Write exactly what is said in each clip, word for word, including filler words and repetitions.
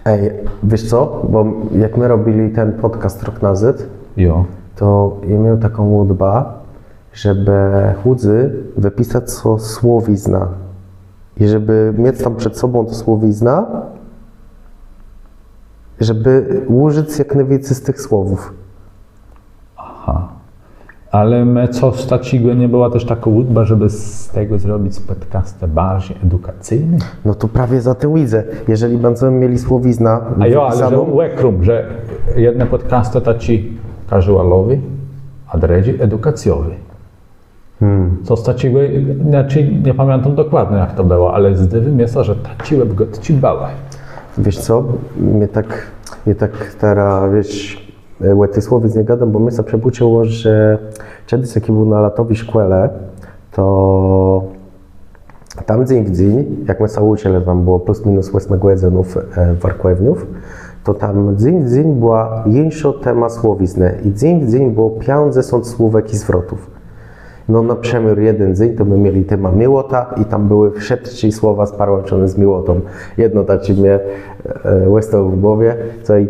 Ej, wiész co? Bò jak më robilë ten pòdkast rok nazôd, Jo. to jô miôł taką ùdbã, żebë chùdzy wëpisac so słowiznã. I żebë miec tam przed sobą tã słowiznã, żebë ùżëc jak nôwicy z tëch słowów. Aha. Ale më co, staczégò nie bëła téż takô ùdba, żebë z tegò zrobic pòdkastë barżi edukacyjné? No to prawie za tim jidze. Jeżlë bãdzemë mielë słowiznã A jo, ale że òkróm, że jedne pòdkastë taczé casualowé, a drëdżé edukacjowé. Hmm. Co staczégò, znaczi, nie pamiãtóm dokładno, jak to bëło, ale zdôwô mie sã, że taczé òbgôdczi bëłë. Wiész co, mie tak, mie tak terô, wiész, ò ti słowiznie gôdóm, bò mie sã przëbôczëło, że czedës jak jô béł na latowi szkòle, to tam dzéń w dzéń, jak më sã ùczëlë, tam bëło plus minus òsmë gòdzënów warkòwniów, to tam dzéń w dzéń bëła jinszô téma słowiznë i dzéń w dzéń bëło piãcdzesąt słówk i zwrotów. No na przëmiôr jeden dzéń to më mielë témã miłota i tam bëłë wszëtczé słowa sparłãczoné z miłotą. Jedno taczé mie òstało w głowie, co je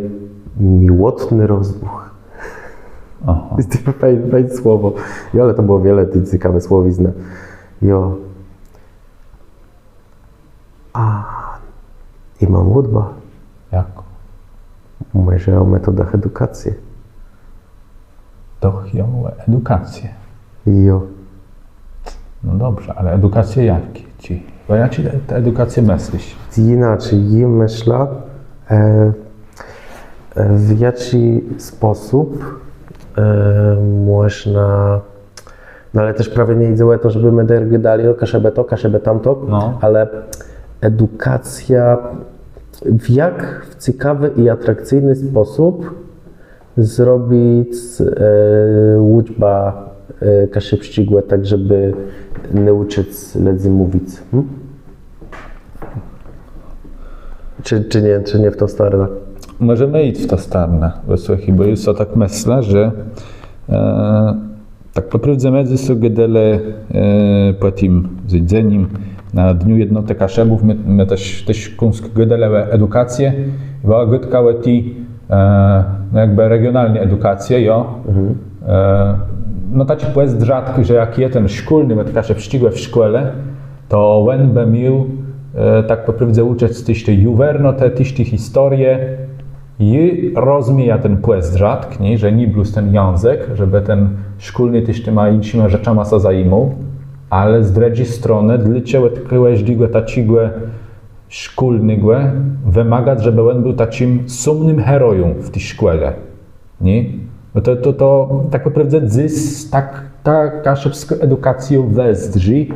miłotny rozbùch. Aha. To fejn, fejn słowò. Jo, ale tam bëło wiele tëch cekawëch słowiznë. Jo. A, i móm ùdbã. Jaką? Mòże ò metodach edukacje. Doch jo, edukacje. Jo. No dobrze, ale edukacje jaczé? Bò jaczé të edukacje mëslisz? Jinaczi, jô mëszlã, w jaczi spòsób mòżna No ale téż prawie nie jidze ò to, żebë më gôdelë ò Kaszëbë to, Kaszëbë tamto, ale edukacjô, w jak w cekawi i atrakcyjny spòsób zrobic ùczbã kaszëbsczégò tak, żebë naùczëc lëdzy mówic. Czë nie, czë nie w tã starnã? Mòżemë jic w tã starnã, bò słëchôj, bò jô so tak mëszlã, że tak pò prôwdze më dzys so gôdelë pò tim zéńdzenim na Dniu Jednotë Kaszëbów, më téż kąsk gôdelë ò edukacje, bëła gôdka ò ti, no jakbë regionalny edukacje, jo. No taczi pòzdrzatk, że jak je ten szkólny òd kaszëbsczégò w szkòle, to òn bë miôł tak pò prôwdze ùczëc téż ti jiwernotë, téż ti historie. I rozmiejã ten pòzdrzatk, nié, że nié blós ten jãzëk, żebë ten szkólny téż tima jinszima rzeczama sã zajimôł, ale z drëdżi stronë dlôcze òd kòżdégò taczégò szkólnégò wëmagac, żebë òn béł taczim sómnym herojã w ti szkòle. Nié? Bò to, to, to tak pò prôwdze dzys tak ta kaszëbskô edukacjô wëzdrzi,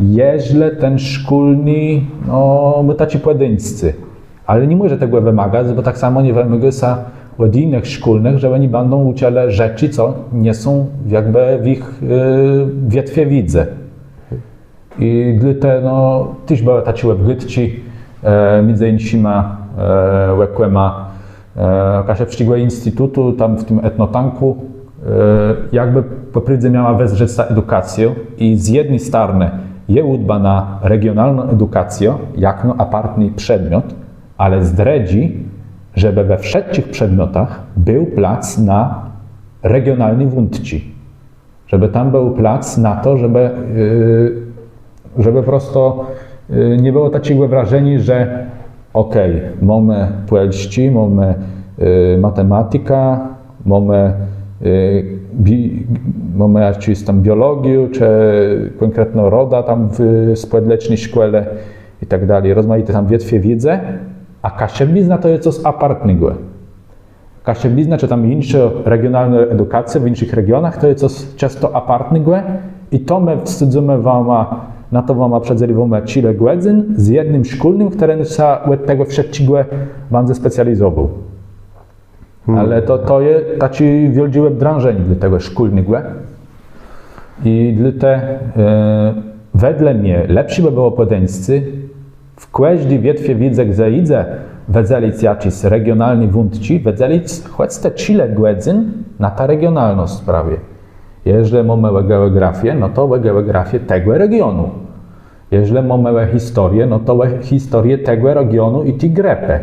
jeżlë ten szkólny, no, më taczi pòjedyńscë. Ale ni mòże tegò wëmagac, bò tak samò nie wëmôgô sã òd jinëch szkólnëch, że òni bãdą ùczëlë rzeczi, co nie są jakbë w jich wietwie wiédzë. I dlôte, no, téż bëłë taczé òbgôdczi midzë jinszima òkòma Kaszëbsczégò Institutu, tam w tim etnotankù, jakbë pò prôwdze miała wëzdrzec ta edukacjô i z jedny starnë je ùdba na regionalną edukacjã jakno apartny przedmiot, ale z drëdżi, żebë we wszëtczich przedmiotach béł plac na regionalné wątczi. Żebë tam béł plac na to, żebë, żebë prosto nie bëło taczégò wrażeniô, że òkej, mómë pòlsczi, mómë matematikã, mómë, mómë jaczis tam biologiã, czë kònkretno roda tam w spòdleczny szkòle i tak dali. Rozmajité tam wietwie wiédzë, a kaszëbizna to je cos apartnégò. Kaszëbizna, czë tam jinszô regionalnô edukacjô w jinszich regionach, to je cos czësto apartnégò i to më wsôdzómë wama, na to wama przëdzeliwómë czile gòdzyn z jednym szkólnym, chtëren sã òd tegò wszëtczégò bãdze specjalizowôł. Ale to, to je taczé wiôldżé òbdrãżenié dlô tegò szkólnégò. I dlôte wedle mie lepszé bë bëło pòjedyńscë, w kòżdi wietwie wiédzë, gdze jidze wëdzelic jaczis regionalny wątczi, wëdzelic chòc te czile gòdzyn na tã regionalną sprawã. Jeżlë mómë ò geògrafiã, no to ò geògrafiã tegò regionu. Jeżlë mómë ò historiã, no to ò historiã tegò regionu i ti grëpë.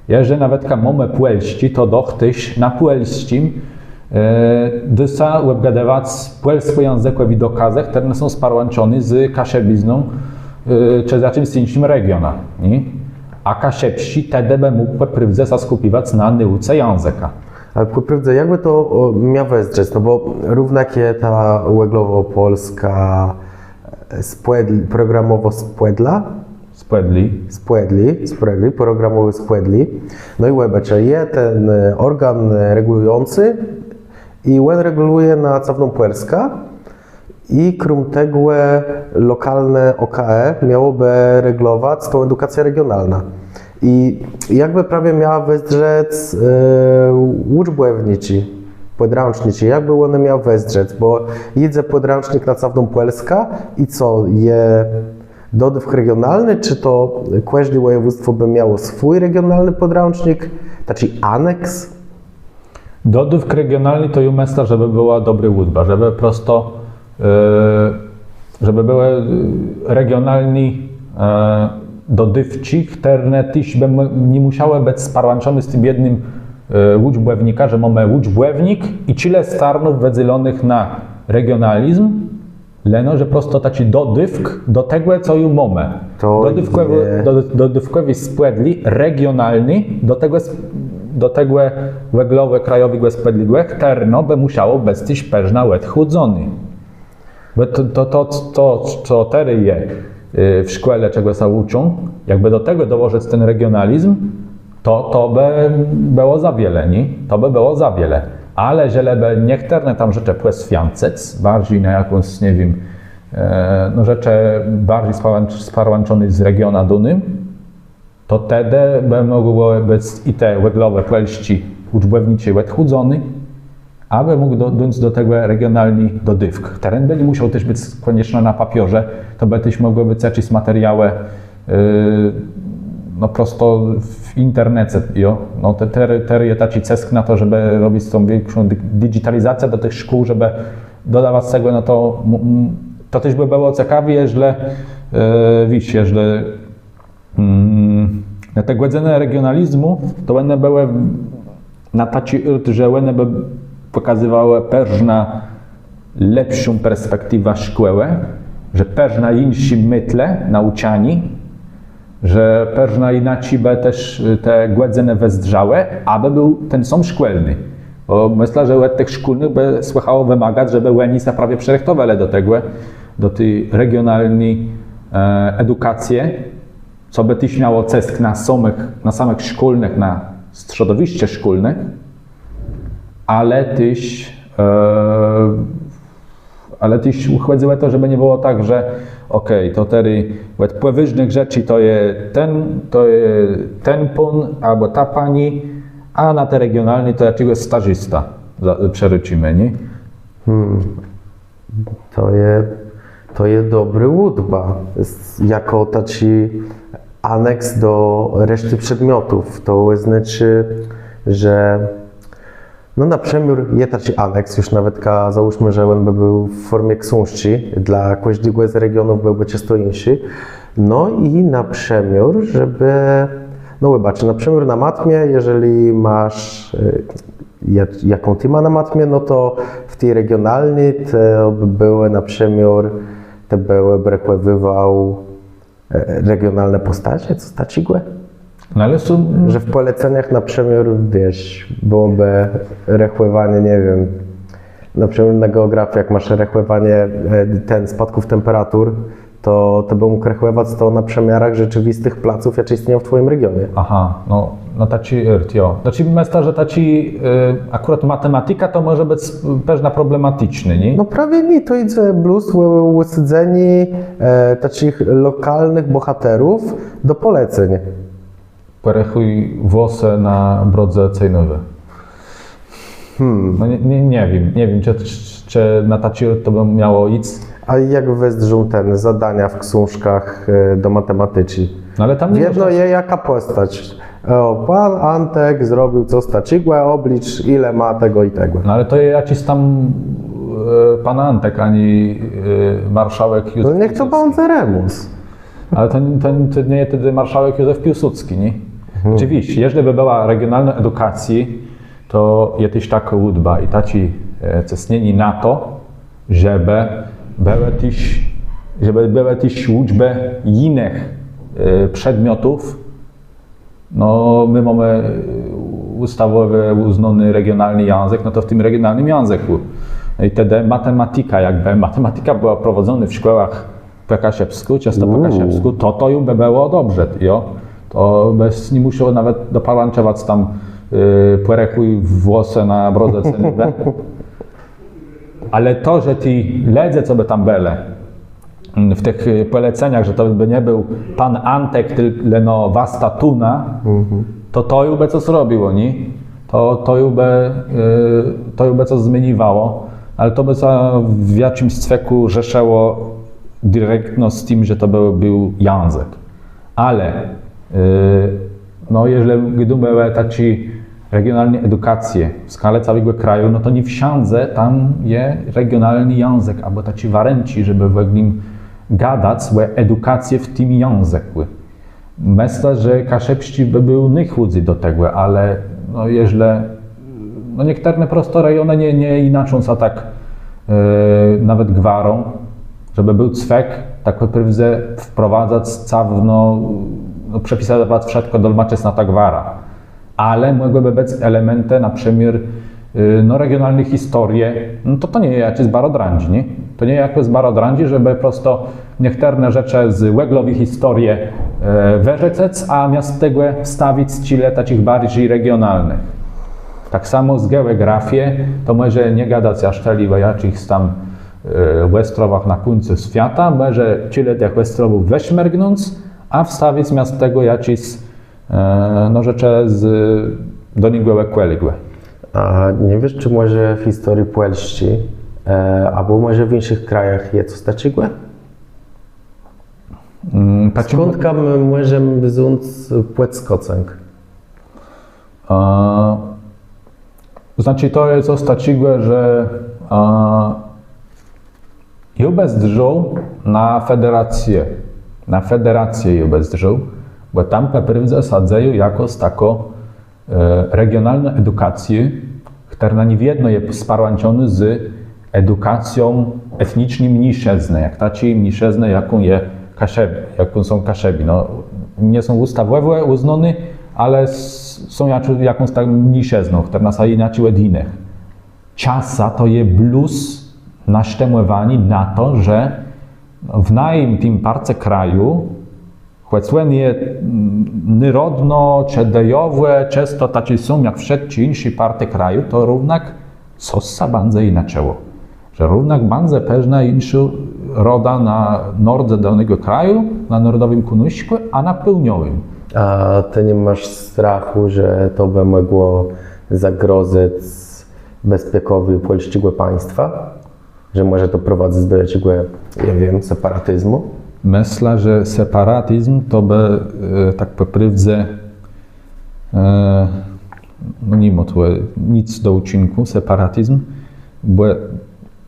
Jeżlë nawetka mómë pòlsczi, to doch téż na pòlsczim dô sã òbgadëwac pòlskòjãzëkòwé dokazë, chtërne są sparłãczoné z kaszëbizną czë z jaczims jinszim regionã. A kaszëbsczi tedë bë mógł pò prôwdze sã skùpiwac na nôùce jãzëka. Ale pò prôwdze, jakbë to miało wëzdrzec, no bò równak je ta òglowòpòlskô programòwô spòdla, spòdli, spòdli, spòdli, programòwé spòdli. No i òbëcze, je ten òrgan regùlëjący i òn regùlëje na całą Pòlskã. I króm tegò lokalné O K E miałobë regùlowac tã edukacjã regionalną. I jakbë prawie miała wëzdrzec ùczbòwniczi, pòdrãczniczi, jakbë òne miałë wëzdrzec, bò jidze pòdrãcznik na całą Pòlskã i co, je dodôwk regionalny, czë to kòżdé wòjewództwò bë miało swój regionalny pòdrãcznik, taczi aneks? Dodôwk regionalny to jô mëszlã, żebë bëła dobrô ùdba, żebë prosto, żebë bëłë regionalné dodôwczi, chtërne téż bë nie mùszałë bëc sparłãczoné z tim jednym ùczbòwnikã, że mómë ùczbòwnik i czile starnów wëdzelonëch na regionalizm. Leno że prosto taczi dodôwk do tegò, co ju mómë. Dodôwkòwé spòdlé regionalné do tegò òglowégò krajowégò spòdlégò, chtërno bë mùszało bëc téż përznã òdchùdzoné. Bò to, co terô je w szkòle, czegò sã ùczą, jakbë do tegò dołożëc ten regionalizm, to, to bë bëło za wiele, nié? To bë bëło za wiele. Ale żelebë niechtërne tam rzeczë pòswiãcëc barżi na jakąs, nie wiém, no rzeczë barżi sparłãczoné z regionã dónym, to tedë bë mògłë bëc i te òglowé pòlsczé ùczbòwniczi òdchùdzoné, abë mógł dóńc do tegò regionalny dodôwk. Chtëren bë nie mùszôł téż bëc kònieczno na papiorze, to bë téż mògłë bëc jaczés materiałë no prosto w internece, jo. No terô je taczi cësk na to, żebë robic tã wikszą didżitalizacjã do tëch szkół, żebë dodawac tegò, no to to téż bë bëło cekawie, jeżlë wiész, jeżlë na te gòdzënë regionalizmù, to òne bëłë na taczi ôrt, że òne bë pòkazywałë përznã lepszą perspektiwã szkòłë, że përznã jinszi métodë naùczaniô, że përznã jinaczi bë téż te gòdzënë wëzdrzałë, abë béł ten sóm szkólny. Bò mëszlã, że òd tëch szkólnëch bë słëchało wëmagac, żebë òni sã prawie przërëchtowelë do tegò, do ti regionalny edukacje, co bë téż miało cësk na samëch szkólnëch, na strzodowiszcze szkólnëch, ale téż ale téż chòdzëło ò to, żebë nie bëło tak, że òkej, to terô òd pòwôżnëch rzeczi to je ten, to je ten pón abò ta pani, a na te regionalné to jaczégòs stażistã przërzucymë, nié? To je dobrô ùdba jakò taczi aneks do resztë przedmiotów. To òznôczô, że no na przëmiôr je taczi aneks, ju nawetka załóżmë, że òn bë béł w fòrmie ksążczi, dlô kòżdégò z regionów bëłbë czësto jinszi. No i na przëmiôr, żebë, no wëbaczë, na przëmiôr na matmie, jeżlë môsz jaką të môsz na matmie, no to w ti regionalny to bë bëłë na przëmiôr, to bë bëłë, bë rechòwówac regionalné pòstacje, cos taczégò. No ale są, że w pòleceniach na przëmiôr, wiész, bëłobë rechòwanié, nie wiém, na przëmiôr na geògrafii, jak môsz rechòwanié ten spôdków temperatur, to bë mógł rechòwac to na przëmiarach rzeczëwistëch placów, jaczé jistnieją w twòjim regionie. Aha, no taczi ôrt, jo. Znaczi mëszlã, że taczi akùrat matematika to mòże bëc përznã problematiczné, nié? No prawie nié, to jidze blós ò ùsadzenié taczich lokalnëch bòhaterów do pòleceń. Pòrechùj włosë na brodze Cejnowë. Hmm. No nie wiém, nie wiém, czë na taczi to bë miało jic. A jak wëzdrzą te zadania w ksążkach do matematiczi? No ale tam nie wiedno je jakô pòstac. Pón Antek zrobił cos taczégò, òblicz, ile mô tegò i tegò. No ale to je jaczis tam pón Antek, ani marszałek Józef Piłsudski. No niech to bãdze Remùs. Ale to nie je tedë marszałek Józef Piłsudski, nié? Òczëwiscë, jeżlë bë bëła regionalnô edukacjô, to je téż takô ùdba i taczé cësnienié na to, żebë bëłë téż, żebë bëłë téż ùczbë jinëch przedmiotów. No, më mómë ùstawòwò ùznóny regionalny jãzëk, no to w tim regionalnym jãzëkù. I tedë matematika, jakbë matematika bëła prowadzonô w szkòłach pò kaszëbskù, czësto pò kaszëbskù, to to ju bë bëło dobrze, jo. To bës nie mùszôł nawet doparłãczëwac tam pòrechùj włosë na brodze cë nôbë. Ale to, że ti lëdze, co bë tam bëlë w tëch pòleceniach, że to bë nie béł pón Antek, tëlkò no wasta Tuna, to to ju bë co zrobiło, nié? To to ju bë, to ju bë co zmieniwało, ale to bë sã w jaczims czerënkù rzeszëło direktno z tim, że to bë béł jãzëk. Ale no, jeżlë gôdómë ò taczi regionalny edukacje w skalë całégò kraju, no to nie wszãdze tam je regionalny jãzëk abò taczé warënczi, żebë w ògle gadac ò edukacje w tim jãzëkù. Mëszlã, że kaszëbsczi bë béł nôchùdzy do tegò, ale no jeżlë no niechtërne prosto rejonë nie, nie jinaczą sã tak nawet gwarą, żebë béł cwek tak pò prôwdze wprowadzac całowno, no przepisëwac wszëtkò, dolmaczëc na tã gwarã. Ale mògłëbë bëc elementë na przëmiôr no regionalny historie, no to to nie je jaczés baro drãdżé, nié? To nie je jaczés baro drãdżé, żebë prosto niechtërne rzeczë z òglowi historie wërzëcëc, a miast tegò wstawic czile taczich barżi regionalnëch. Tak samò z geògrafie, to mòże nie gadac jaż tëli ò jaczichs tam òstrowach na kùńcu swiata, mòże czile tëch òstrowów wëszmërgnąc, a wstawic miast tegò jaczés no rzeczë z donégò òkòlégò. A nie wiész, czë mòże w historie Pòlsczi abò mòże w jinszich krajach je cos taczégò? Skądka më mòżemë wząc pòdskòcënk? To znaczi, to je cos taczégò, że jô bë zdrzôł na federacje, na federacje jô bë zdrzôł, bò tam pò prôwdze sã dzeje jakôs takô regionalnô edukacjô, chtërna nie wiedno je sparłãczonô z edukacją etniczny mniészëznë, jak taczi mniészëznë, jaką je Kaszëbi, jaką są Kaszëbi. No, nie są ùstawòwò ùznóny, ale są jakąs tam mniészëzną, chtërna sã jinaczi òd jinëch. Czasã to je blós nasztëmòwanié na to, że w najim tim parce kraju, chòc òn je nôrodno, czë idejowò, czësto taczi sóm jak wszëtczé jinszé parte kraju, to równak cos sã bãdze jinaczëło. Że równak bãdze pewno jinszô roda na nordze dónégò kraju, na nordowim kùnôszkù, a na pôłniowim. A të ni môsz strachù, że to bë mògło zagrozëc bezpiekòwi pòlsczégò państwa? Że mòże to prowadzëc do jaczégò, jô wiém, separatizmù? Mëszlã, że separatizm to bë tak pò prôwdze no ni mô tu nick do ùczinkù, separatizm, bò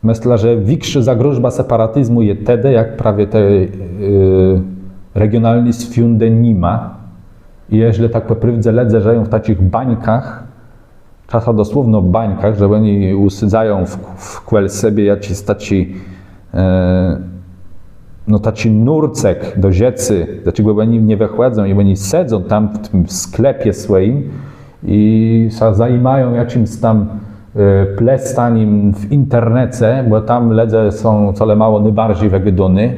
mëszlã, że wikszô zagrożba separatizmù je tedë, jak prawie ti regionalny swiądë ni ma. I jeżlë tak pò prôwdze lëdze żëją w taczich bańkach, czasã dosłowno bańkach, że òni ùsôdzają wkół sebie jaczis taczi no taczi nórcëk do rzeczë, dlôte że òni nie wëchòdzą i òni sedzą tam w tim sklepie swòjim i sã zajimają jaczims tam plestanim w internece, bò tam lëdze są colemało nôbarżi wëgôdóny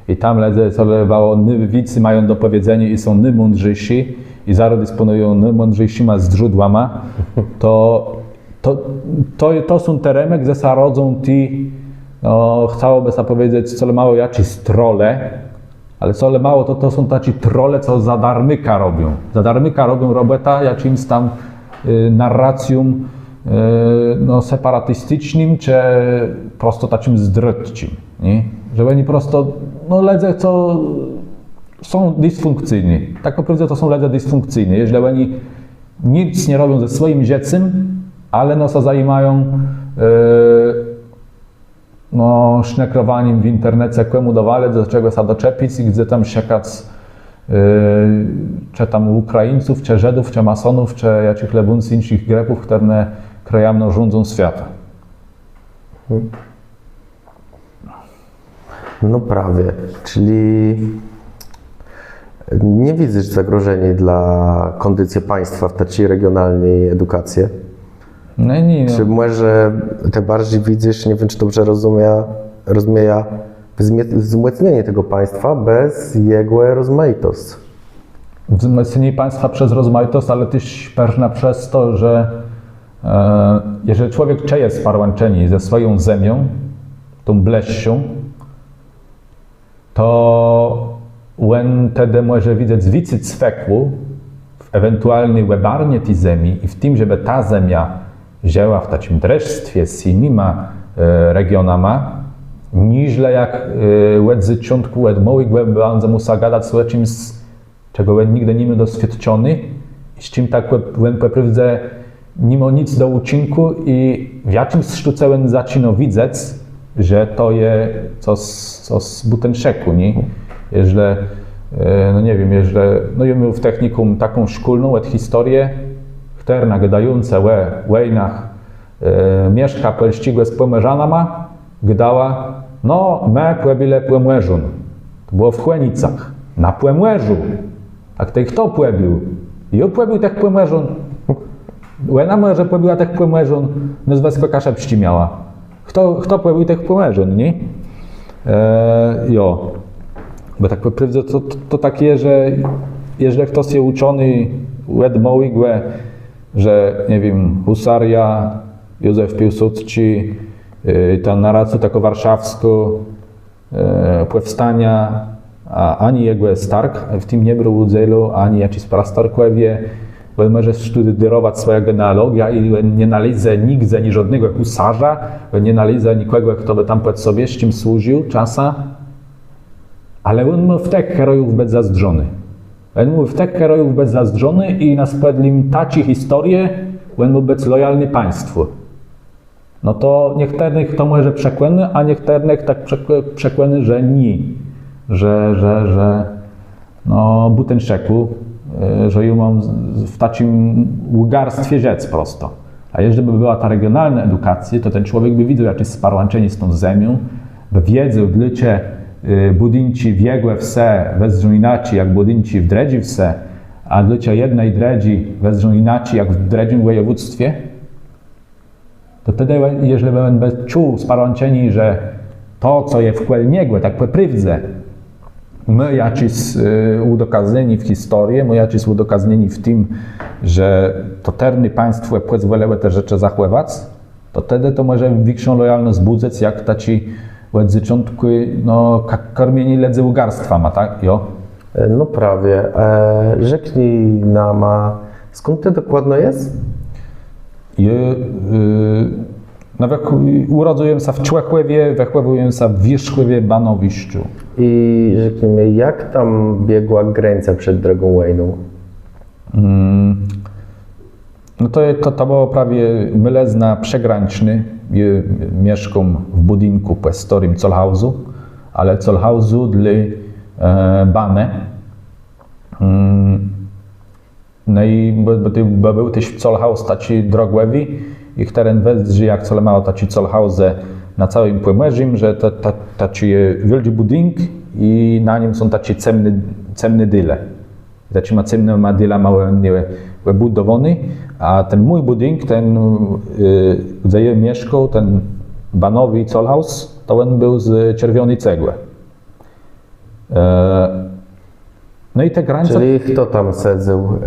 i tam lëdze colemało nôwicy mają do pòwiedzeniô i są nômądrzészi i zarô dispònëją nômądrzészima zdrzódłama, to to są te remë, gdze sã rodzą ti, no chcałobë sã pòwiedzec, colemało jaczis trole, ale colemało to to są taczi trole, co za darmôka robią. Za darmôka robią robòtã jaczims tam narracjóm no separatisticznym czë prosto taczim zdrôdczim, nié? Że òni prosto, no lëdze, co są disfùnkcyjny. Tak pò prôwdze to są lëdze disfùnkcyjny. Jeżlë òni nick nie robią ze swòjim żëcym, ale no sã zajimają no sznëkrowanim w internece, kòmù dowalëc, do czegò sã doczepic i gdze tam szëkac czë tam Ùkrajińców, czë Żëdów, czë masonów, czë jaczich le bądz jinszich grëpów, chtërne krëjamno rządzą swiatã. No prawie, czyli nie widzisz zagrożenia dla kondycji państwa w takiej regionalnej edukacji? No nie. Czy może ty bardziej widzisz, nie wiem, czy dobrze rozumiem, rozumiem, wzmocnienie tego państwa bez jego rozmaitość? Wzmocnienie państwa przez rozmaitość, ale też pewna przez to, że E, Jeżlë człowiek czëje sparłãczenié ze swòją zemią, tą blëższą, to òn tedë mòże widzec wicy cwekù w ewentualny òbarnie ti zemi i w tim, żebë ta zemia żëła w taczim drëszstwie z jinyma regionama, niżlë jak òd zôczątkù, òd môłégò bãdze mùsza gadac ò czims, czegò òn nigdë ni mô doswiôdczoné, z czim tak òn pò prôwdze ni mô nic do ùczinkù i w jaczims sztóce òn zaczinô widzec, że to je cos, cos bùten szëkù, nié? Jeżlë, no nie wiém, jeżlë, no jô miôł w technikùm taką szkólną òd historie, chtërna gôdającë ò wòjnach Mieszka Pòlsczégò z Pòmòrzanama, gôdała: No, më pòbilë Pòmòrzón. To bëło w Chònicach. Na Pòmòrzu. Tak tej chto pòbił? Jô pòbił tëch Pòmòrzón. Òna mòże pòbiła tëch Pòmòrzón, nôzwëskò kaszëbsczé miała. Chto pòbił tëch Pòmòrzón, nié? Jo. Bò tak pò prôwdze to tak je, że jeżlë chtos je ùczony òd môłégò, że nie wiém, hùsariô, Józef Piłsudski, ta narracjô takô warszawskô, pòwstania, a ani jegò stark w tim nie brôł ùdzélu, ani jaczis prastarkòwie, bò mòże sztudérowac swòjã genealogiã i nie nalézë nigdze niżódnégò hùsarza, nie nalézë nikògò, chto bë tam pòd Sobiesczim służił czasã. Ale òn mô w tëch herojów bëc zazdrzóny. Òn mô w tëch herojów bëc zazdrzóny i na spòdlim taczi historie òn mô bëc lojalny państwù. No to niechtërnëch to mòże przekònô, a niechtërnëch tak przekònô, że nié. Że, że, że no bùten szëkù, że jô móm w taczim łgarstwie rzec prosto. A jeżlë bë bëła ta regionalnô edukacjô, to ten człowiek bë widzôł jaczés sparłãczenié z tą zemią, bë wiedzôł, dlôcze bùdinczi w jegò wsë wëzdrzą jinaczi jak bùdinczi w drëdżi wsë, a dlôcze jedny i drëdżi wëzdrzą jinaczi jak w drëdżim wòjewództwie. To tedë, jeżlë bë òn béł czuł sparłãczenié, że to, co je wkół niegò, tak pò prôwdze mô jaczés ùdokaznienié w historie, mô jaczés ùdokaznienié w tim, że to chtërné państwò pòzwòlëło te rzeczë zachòwac, to tedë to mòże wikszą lojalnosc zbùdzëc jak taczé òd zôczątkù, no, karmienié lëdzy łgarstwama, tak? Jo. No prawie. Rzeknij nama, skąd të dokładno jes? Jô, no, ùrodzył jem sã w Człëchòwie, wëchòwôł jem sã w Wierzchòwie Banowiszczu. I rzeknij mie, jak tam biegła grańca przed drëgą wòjną? No to, to, to bëło prawie môlëzna przëgrańcznô. Jô mieszkóm w bùdinkù pò stôrim Zollhausu, ale Zollhausu dlô banë. No i bë béł téż Zollhaus taczi drogòwi i chtëren wëzdrzi jak colemało taczé Zollhausë na całim Pòmòrzim, że taczi je wiôldżi bùdink i na nim są taczé cemné dile. Taczima cemnyma dilama òn je wëbùdowóny, a ten mój bùdink, ten, dze jô mieszkôł, ten banowi Zollhaus, to òn béł z czerwiony cegłë. No i te grańce... Czëli chto tam sedzôł?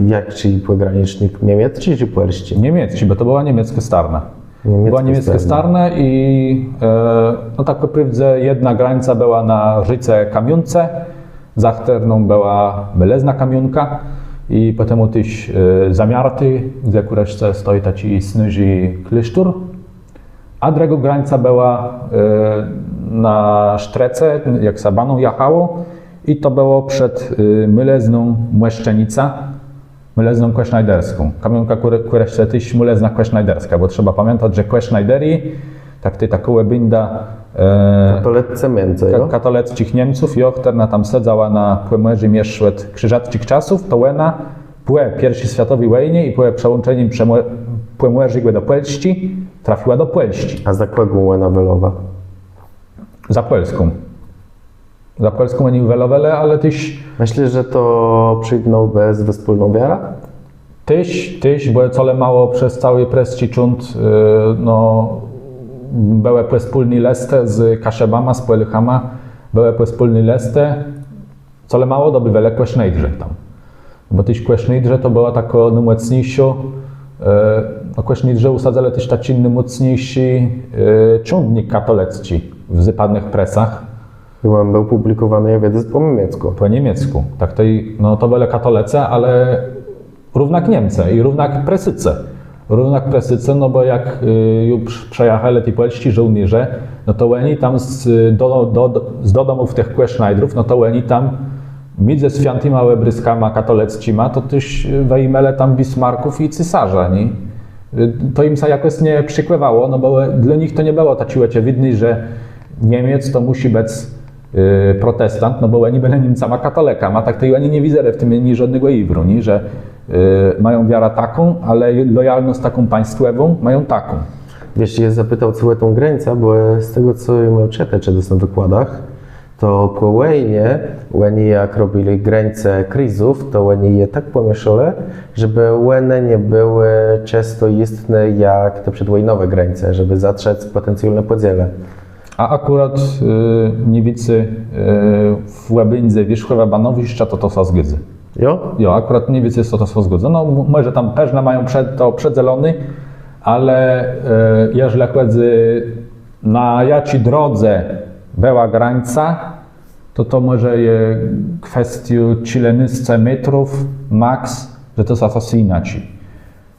Jaczi pògranicznik, niemiecczi czë pòlsczi? Niemiecczi, bò to bëła niemieckô starna. Bëła niemieckô starna i, no tak pò prôwdze, jedna grańca bëła na rzéce Kamiónce, za chtërną bëła môlëzna Kamiónka i pòtemù téż Zamiarté, dze kù reszce stoji taczi snôżi klôsztór. A drëgô grańca bëła na sztrece, jak sã baną jachało, i to bëło przed môlëzną Mòszczenica, môlëzną kòsznajderską. Kamiónka kù reszce téż môlëzna kòsznajderskô, bò trzeba pamiãtac, że kòsznajderiô, tak tej takô òbéńda, Katolëcczi Miemcë, jo? Katolëcczich Miemców, jo, chtërna tam sedzała na Pòmòrzim jesz òd krzëżacczich czasów, to òna pò pierszi swiatowi wòjnie i pò przëłączenim Pòmòrzégò do Pòlsczi trafiła do Pòlsczi. A za kògò òna welowa? Za Pòlską. Za Pòlską òni welowelë, ale téż... Mëslisz, że to przëjãło bez wespólną wiarã? Téż, téż, bò colemało przez całi prësczi cząd, no, bëłë pòspólné lëstë z Kaszëbama, z Pòlôchama, bëłë pòspólné lëstë, colemało dobiwelë Kòsznajdrze tam. Bò téż Kòsznajdrze to bëła takô nômòcniészô, no, Kòsznajdrze ùsadzëlë téż taczi nômòcniészi cządnik katolëcczi w zôpadnëch Prësach. I òn béł pùblikòwóny, jô wiedzã, pò miemieckù. Pò miemieckù. Tak to i, no, to bëlë katolëcë, ale równak Miemcë i równak Prësôcë. Równak Prësôcë, no bò jak ju przëjachelë ti pòlsczi żôłnérze, no to òni tam z dodomów tëch Kòsznajdrów, no to òni tam midzë swiãtima òbrôzkama katolëcczima to téż wëjimelë tam Bismarków i cesôrza, nié? To jim sã jakòs nie przëkłôdało, no bò dlô nich to nie bëło taczé òczëwidné, że Miemiec to mùszi bëc protestant, no bò òni bëlë Miemcama katolëkama, tak to i òni nie widzelë w tim niżódnégò jiwru, nié? Że mają wiarã taką, ale lojalnosc taką państwòwą mają taką. Wiész, jô zapitôł ò tã grańcã, bò z tegò, co jô miôł czëté czedës na wëkładach, to pò wòjnie òni jak robilë grańce krézów, to òni je tak pòmiészelë, żebë òne nie bëłë czësto jistné jak te przedwòjnowé grańce, żebë zatrzec pòtencjalné pòdzelë. A akùrat mni wicy w òbéńdze Wierzchòwa Banowiszcza to to sã zgòdzy. Jo? Jo, akùrat mni wicy to to sã zgòdzy. No mòże tam pewno mają to przedzeloné, ale jeżlë chòdzy, na jaczi drodze bëła grańca, to to mòże je kwestiô czilenôsce métrów maks, że to sã fastëje jinaczi.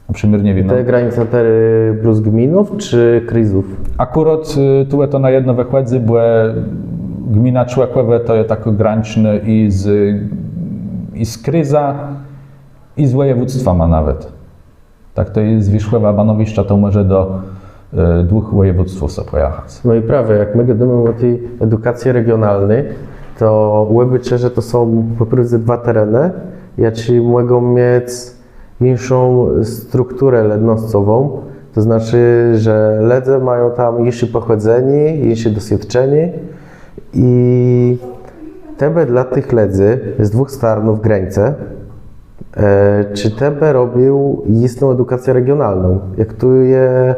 Na przëmiôr, nie wiém. Te grańce terô blós gminów czë krézów? Akùrat tu to na jedno wëchòdzy, bò gmina Człëchòwò to je takô grańcznô i z, i z krézã, i z wòjewództwama nawet. Tak to i z Wierzchòwa Banowiszcza to mòże do dwùch wòjewództwów so pòjachac. No i prawie, jak më gôdómë ò ti edukacji regionalny, to òbôczë, że to są pò prôwdze dwa terenë, jaczé mògą miec jinszą strukturã lëdnoscową, to znaczi, że lëdze mają tam jinszé pòchòdzenié, jinszé doswiôdczenié i të bë dlô tëch lëdzy z dwùch starnów grańcë, czë të bë robił jistną edukacjã regionalną? Jak tu je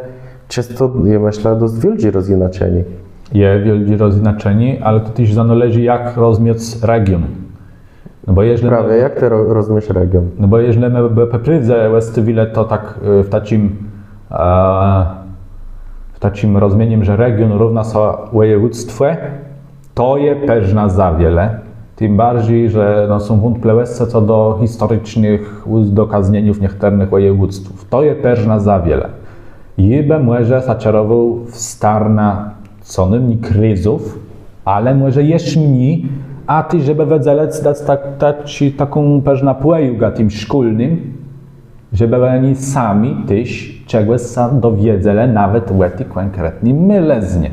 czãsto, jô mëszlã, dosc wiôldżé rozjinaczenié. Je wiôldżé rozjinaczenié, ale to téż zanôleżi, jak rozmiec region. No bò jeżlë... Prawie, jak të rozmiejesz region? No bò jeżlë më bë pò prôwdze òstawilë to tak w taczim, w taczim rozmienim, że region równô sã wòjewództwò, to je pewno za wiele. Tim barżi, że no są wątplëwòscë co do historicznëch ùdokaznieniów niechtërnëch wòjewództwów. To je pewno za wiele. Jô bë mòże sã czerowôł w starnã co nômni krézów, ale mòże jesz mni, a téż żebë wëdzelëc, dac taką pewną pòjôgã tim szkólnym, żebë òni sami téż czegòs sã dowiedzelë, nawet ò ti kònkretny môlëznie.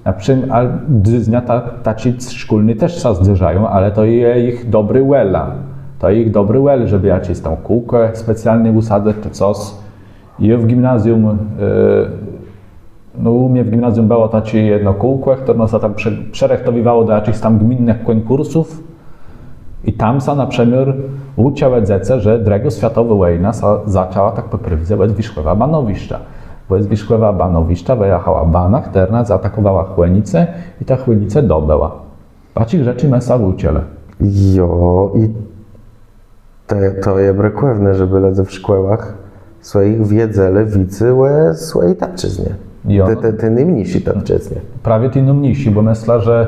Na przëmiôr, ale dzysdnia taczi szkólny téż sã zdôrzają, ale to je jich dobrô wòla. To je jich dobrô wòla, żebë jaczés tam kółkò specjalné ùsadzëc czë cos. I w gimnazjum, no ù mie w gimnazjum bëło taczé jedno kółkò, chtërno sã tam przërëchtowiwało do jaczich tam gminnëch kònkùrsów. I tam sã na przëmiôr ùczëłë dzecë, że drëgô swiatowô wòjna sã zaczãła tak pò prôwdze òd Wierzchòwa Banowiszcza. Bò z Wierzchòwa Banowiszcza wëjachała bana, chtërna zaatakòwała Chònice i te Chònice dobëła. Taczich rzeczi më sã ùczëlë. Jo, i to je brëkòwné, żebë lëdze w szkòłach swòjich wiedzelë wicy ò swòji tatczëznie. Jo. Ti nômniészi tatczëznie. Prawie ti nômniészi, bò mëszlã, że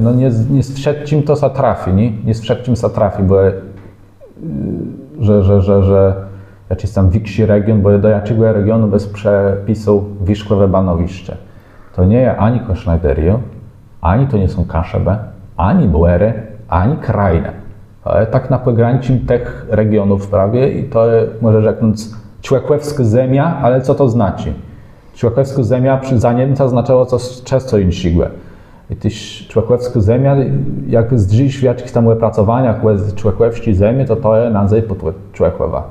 no nie z wszëtczim to sã trafi, nié? Nie z wszëtczim sã trafi, bò że, że, że, że jaczis tam wikszi region, bò do jaczégò regionu bës przëpisôł Wierzchòwò Banowiszcze? To nie je ani Kòsznajderiô, ani to nie są Kaszëbë, ani Bòrë, ani Krajna. To je tak na pògrańczim tëch regionów prawie i to je, mòże rzeknąc, człëchòwskô zemia, ale co to znaczi? Człëchòwskô zemia za Niemca znaczëło cos czësto jinszégò. I téż człëchòwskô zemia, jak zdrzisz w jaczichs tam òpracowaniach ò człëchòwsczi zemi, to to je nôzér pòd Człëchòwã.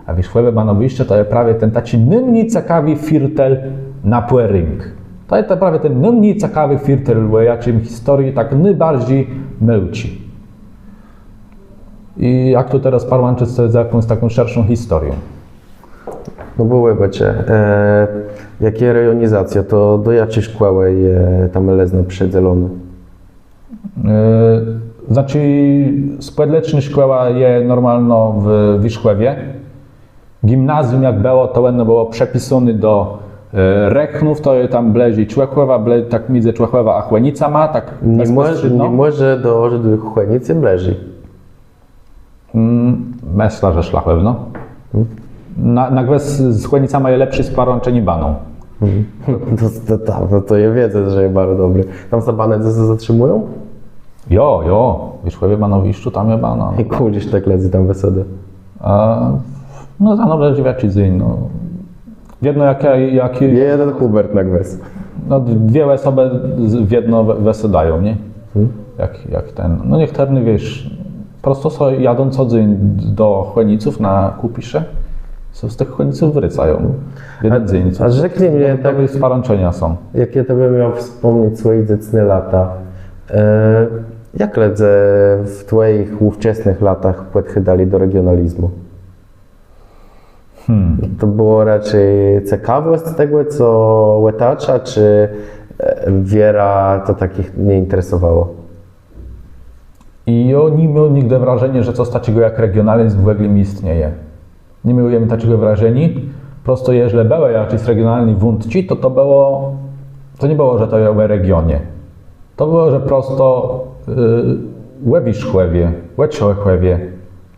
A Wierzchòwò Banowiszcze to je prawie ten taczi nômni cekawi firtel na pòrénk. To je prawie ten nômni cekawi firtel, ò jaczim historiô tak nôbarżi mòlczi. I jak to terô sparłãczëc z jakąs taką szerszą historią? No bò òbôczë, jak je rejonizacjô, to do jaczi szkòłë je ta môlëzna przëdzelonô? Znaczi spòdlecznô szkòła je normalno w Wierzchòwie. Gimnazjum jak bëło, to òno bëło przëpisóné do Rechnów, to je tam blëżi Człëchòwa, tak midzë Człëchòwã a Chònicama, tak bezpòstrzédno. Ni mòże do Chònic blëżi. Mëszlã, że szlachòwno. Na gwës z Chònicama je lepszé sparłãczenié baną. To je wiedzec, że je baro dobré. Tam sã banë zatrzimùją? Jo, jo. W Wierzchòwie Banowiszczu tam je bana. I kùli tak lëdzy tam wësôdô? No za nowé żëwiaczi dzéń, no. Wiedno jak, jak... Jeden Hubert na gwës. No dwie òsobë wiedno wësôdają, nié? Jak ten, no niechtërny, wiész, prosto so jadą co dzéń do Chòniców na kùpisze, so z tëch Chòniców wrôcają. Jeden dzéń. A rzeknij mie, tak, sparłãczenia są. Jak jô tobie miôł wspòmniec swòje dzecné lata, jak lëdze w twòjich ùwczasnëch latach pòdchôdelë do regionalizmù? To bëła raczi cekawòsc tegò, co òtôczô, czë wierã to tak jich nie interesowało? I jô ni miôł nigdë wrażeniô, że cos taczégò jak regionalizm w ògle jistnieje. Ni miôł jem taczégò wrażeniô. Prosto jeżlë bëłë jaczés regionalné wątczi, to to bëło, to nie bëło, że to je ò regionie. To bëło, że prosto ò Wierzchòwie, ò Człëchòwie,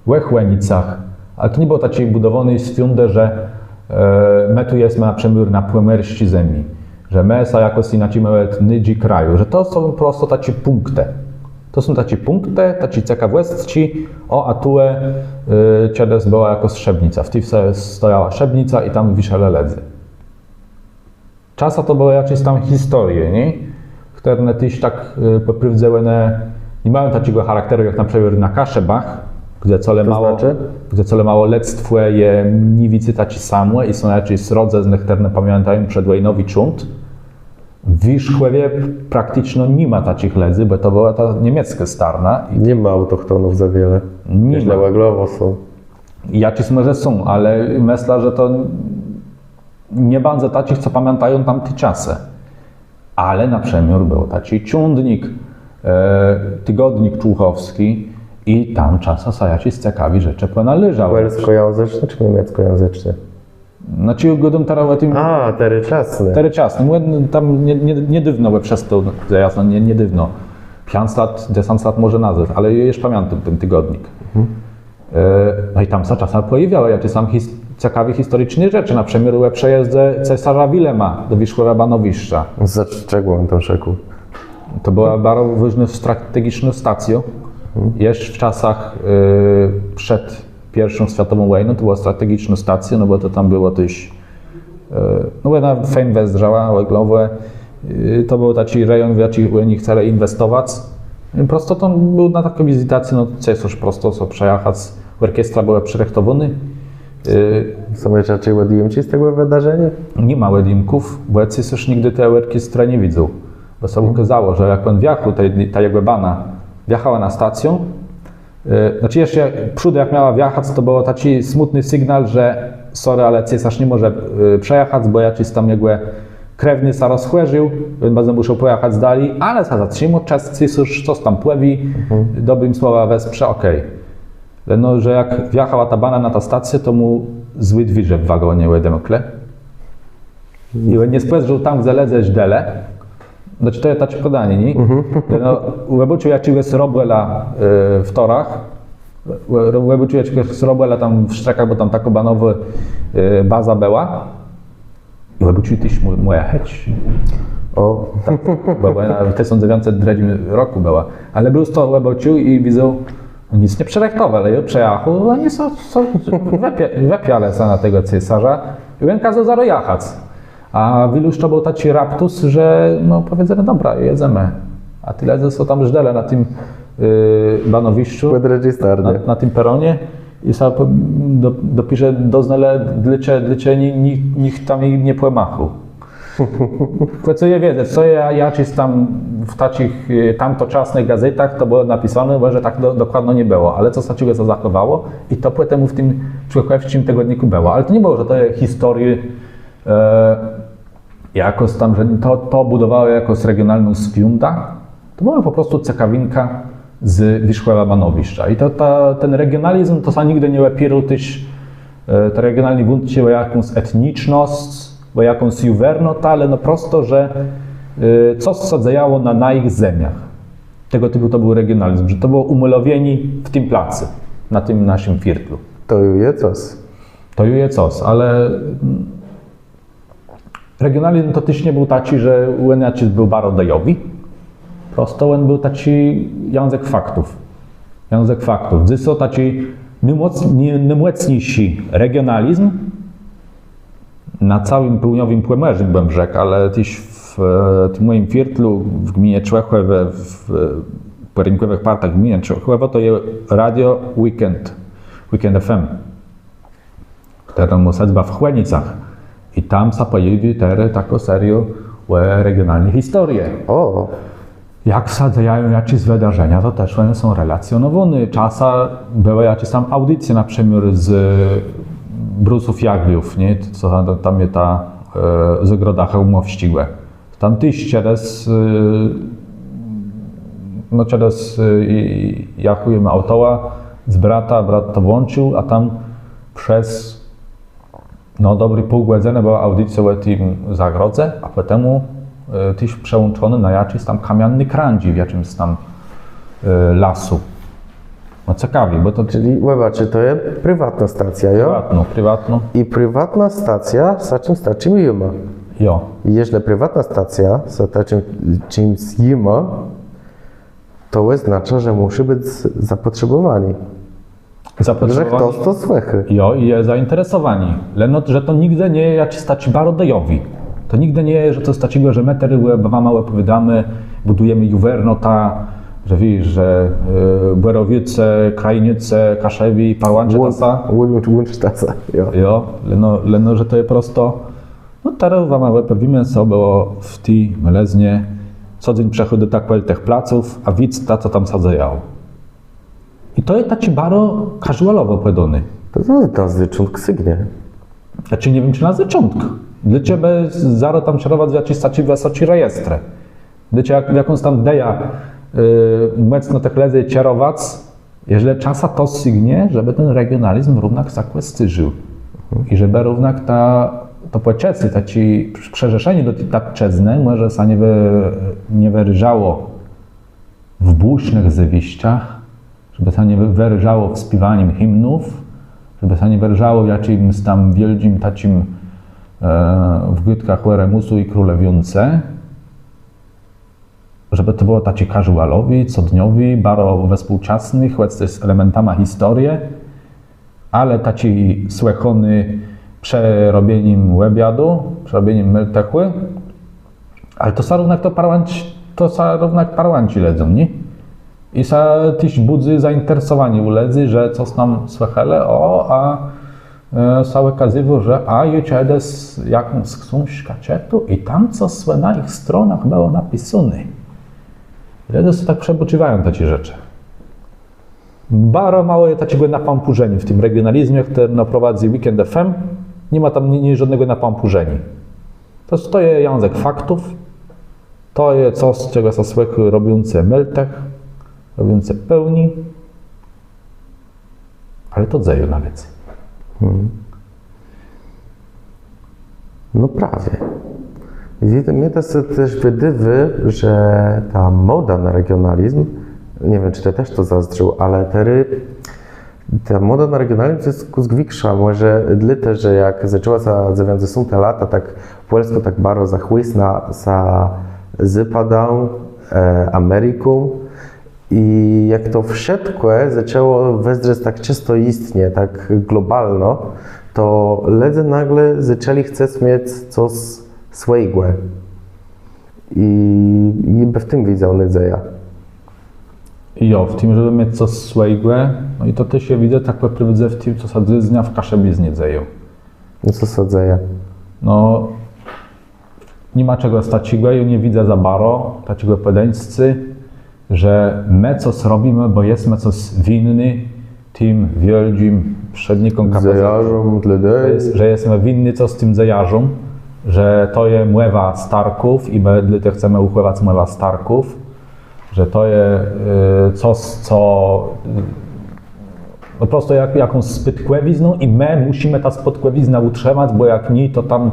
ò Chònicach. Ale to nie bëło taczi bùdowóny swiądë, że më tu jesmë na przëmiôr na pòmòrsczi zemi, że më sã jakòs jinaczi mómë w tim kraju, że to są prosto taczé pùnktë. To są taczé pùnktë, taczé cekawòstczi. Ò, a tu czedës bëła jakôs szëbnica, w ti wsë stojała szëbnica i tam wiszelë lëdze. Czasã to bëłë jaczés tam historie, nié? Chtërne téż tak pò prôwdze òne ni mają taczégò charakteru jak na przëmiôr na Kaszëbach, gdze colemało, gdze colemało lëdztwò je mni wicy taczé samò i są jaczés rodzëznë, chtërne pamiãtają przedwòjnowi cząd. W Wierzchòwie prakticzno ni ma taczich lëdzy, bò to bëła ta niemieckô starna. Ni ma autochtonów za wiele. Ni ma. Òglowò są. Jaczés mòże są, ale mëszlã, że to nie bãdze taczich, co pamiãtają tamte czasë. Ale na przëmiôr béł taczi cządnik, Tygodnik Człuchowski, i tam czasã sã jaczés cekawé rzeczë pònôléżałë. Pòlskòjãzëczné czë niemieckòjãzëczné? Znaczi gôdóm terô ò tim... A, terôczasné. Terôczasné. Tam niedôwno, bò przez to, niedôwno, piãc lat, dzesãc lat mòże nazôd, ale jesz pamiãtóm ten Tygodnik. No i tam sã czasã pòjôwiałë jaczés tam cekawé historiczné rzeczë, na przëmiôr ò przejezdze cesarza Wilema do Wierzchòwa Banowiszcza. Za czegò òn tam szedł? To bëła baro wôżnô strategicznô stacjô. Jesz w czasach przed pierszą swiatową wòjną to bëła strategicznô stacjô, no bò to tam bëło téż No bò òna fejn wëzdrzała, òglowò. To béł taczi rejon, w jaczi òni chcelë inwestowac. Prosto to béł na taką wizytacjã, no cesôrz prosto so przejachac. Òrkiestra bëła przërëchtowónô. Są jesz jaczés òdjimczi z tegò wëdarzeniô? Ni ma òdjimków, bò cesôrz nigdë ti òrkiestrë nie widzôł. Bò sã òkôzało, że jak òn wjachôł, ta jegò bana wjachała na stacjã, Znaczi jesz przódë jak miała wjachac, to béł taczi smùtny sygnał, że sorry, ale cesôrz ni mòże przejachac, bò jaczis tam jegò krewny sã rozchòrził, òn bãdze mùszôł pòjachac dali, ale sã zatrzimôł, czas cesôrz cos tam pòwié, dobrima słowama wesprze, òkej. Leno że jak wjachała ta bana na tã stacjã, to mù złé dwiérze w wagónie òdemklë. I òn nie spòzdrzôł tam, dze lëdze żdelë. Znaczi to je taczé pòdanié, nié? Òbôcził jaczégòs robòla w torach. Òbôcził jaczégòs robòla tam w Szczekach, bò tam takô banowô baza bëła. I òbôcził téż mòjã chëcz. Ò. Bò òna w tësąc dzewiãcset drëdżim rokù bëła. Ale blós to òbôcził i widzôł, nick nie przërëchtowelë, ale jô przejachôł, òni so wëpialë sã na tegò cesôrza i òn kôzôł zarô jachac. A wiele ju to béł taczi raptus, że no pòwiedzelë, dobra, jedzemë. A ti lëdze so tam żdelë na tim banowiszczu, na tim peronie i so dopiérze doznelë, dlôcze nicht tam nie pòmachôł. Kò co je wiedzec, co je jaczis tam w taczich tamtoczasnëch gazétach to bëło napisóné, bò że tak dokładno nie bëło, ale cos taczégò sã zachòwało i to pòtemù w tim człëchòwsczim tigòdnikù bëło. Ale to nie bëło, że to je historiô jakòs tam, że to bùdowało jakąs regionalną swiądã. To bëła pò prostu cekawinka z wierzchòwsczégò banowiszcza. I ten regionalizm to sã nigdë nie òpiérôł téż, te regionalné wątczi, ò jakąs etnicznosc, ò jakąs juwernotã, ale no prosto, że cos sã dzejało na najich zemiach. Tegò tipù to béł regionalizm, że to bëło ùmòlowienié w tim placu, na tim naszim firtlu. To ju je cos. To ju je cos, ale regionalizm to téż nie béł taczi, że òn jaczis béł baro ideowi. Prosto òn béł taczi jãzëk faktów. Jãzëk faktów. Dzysô taczi nômòcniészi regionalizm na całim pôłniowim Pòmòrzu, bëm rzekł, ale téż w tim mòjim firtlu w gminie Człëchòwò, w pòrénkòwëch partach gminie Człëchòwò, to je radio Weekend, Weekend F M. Chtëren mô sedzbã w Chònicach. I tam sã pòjôwiô terô takô seriô ò regionalny historie. Ò. Jak sã dzejają jaczés wëdarzenia, to téż òne są relacjonowóné. Czasã bëłë jaczés tam aùdicje, na przëmiôr z Brusów Jagliów, nié? Co tam je ta Zôgroda Chełmòwsczégò. Tam téż czedës, no czedës jachôł jem autołã z bratã, brat to włącził, a tam przez no dobré pół gòdzënë bëła aùdicjô ò ti Zôgrodze, a pòtemù téż przełączoné na jaczis tam kamianny krãdżi w jaczims tam lasu. No cekawie, bò to... Czëli, òbôcz, to je priwatnô stacjô, jo? Priwatnô, priwatnô. I priwatnô stacjô z czims taczim jima. Jo. I jeżlë priwatnô stacjô z taczim czims jima, to òznôczô, że mùszi bëc zapòtrzebòwanié. Zapòtrzebòwanié. Że chtos to słëchô. Jo, i je zainteresowanié. Leno że to nigdë nie je jaczis taczi baro ideowi. To nigdë nie je, że cos taczégò, że më terô wama òpòwiôdómë, bùdëjemë juwernotã, że wiész, że Bòrowicë, Krajnicë, Kaszëbi, Pałãczi tasa. Łącz tasa, jo. Jo, leno że to je prosto. No terô wama òpòwiémë, co bëło w ti môlëznie. Co dzéń przechôdôta kòl tëch placów, a widzyta, co tam sã dzejało. I to je taczé baro casualowò pòdóné. To na zôczątk sygnie. Znaczi nie wiém, czë na zôczątk. Dlô czegò bë zarô tam szerowac w jaczis taczi wësoczi rejestrze. Dlô czegò w jakąs tam ideã mòcno tëch lëdzy czerowac, jeżlë czasã to sygnie, żebë ten regionalizm równak sã kòscérził. I żebë równak to pòczëcé, taczé przërzeszenié do ti tatczëznë mòże sã nie wërażało w bùsznëch zjawiszczach, żebë sã nie wërażało w spiéwanim himnów, żebë sã nie wërażało w jaczims tam wiôldżim taczim w gôdkach ò Remùsu i królewiónce, żebë to bëło taczé casualowé, codniowé, baro wespółczasné, chòc téż z elementama historie. Ale taczé słëchóné przë robienim òbiadu, przë robienim môltëchù. Ale to sã równak to parłãczi, to sã równak parłãczi lëdzóm, nié? I sã téż bùdzy zainteresowanié ù lëdzy, że cos tam słëchelë, ò, a sã òkazywô, że a jô czedës jakąs ksążkã czëtôł i tam cos na jich stronach bëło napisóné. Lëdze so tak przëbôcziwają taczé rzeczë. Baro mało je taczégò napãpùrzeniô w tim regionalizmie, chtëren prowadzy Weekend F M. Ni ma tam niżódnégò napãpùrzeniô. To je jãzëk faktów. To je cos, czegò sã słëchô robiącë môltëch, robiącë pôłnié. Ale to dzejô na wicy. No prawie. Mie to sã téż wëdôwô, że ta mòda na regionalizm, nie wiém, czë të téż to zazdrzôł, ale terô ta mòda na regionalizm to je kùsk wikszô, mòże dlôte, że jak zaczãłë sã dzewiãcdzesąté lata, tak Pòlskô tak baro zachłësnãła sã Zôpadã, Ameriką. I jak to wszëtkò zaczãło wëzdrzec tak czësto jistnie, tak globalno, to lëdze nôgle zaczãlë chcec miec cos swòjégò. I, i bë w tim widzôł nôdzejã. Jo, w tim, żebë miec cos swòjégò. No i to téż jô widzã tak pò prôwdze w tim, co sã dzysdnia w kaszëbiznie dzeje. No co sã dzeje? No, ni ma czegòs taczégò, jô nie widzã za baro taczégò pòdeńscô, że më cos robimë, bò jesmë cos winny tim wiôldżim przédnikóm K P Z. Dzejarzóm, dlô Że jes-, że jesmë winny cos tim dzejarzóm, że to je mòwa starków i më dlôte chcemë ùchòwac mòwã starków, że to je e, cos, co e, pò prostu jak, jakąs spôdkòwiznã i më mùszimë tã spôdkòwiznã ùtrzëmac, bò jak nié, to tam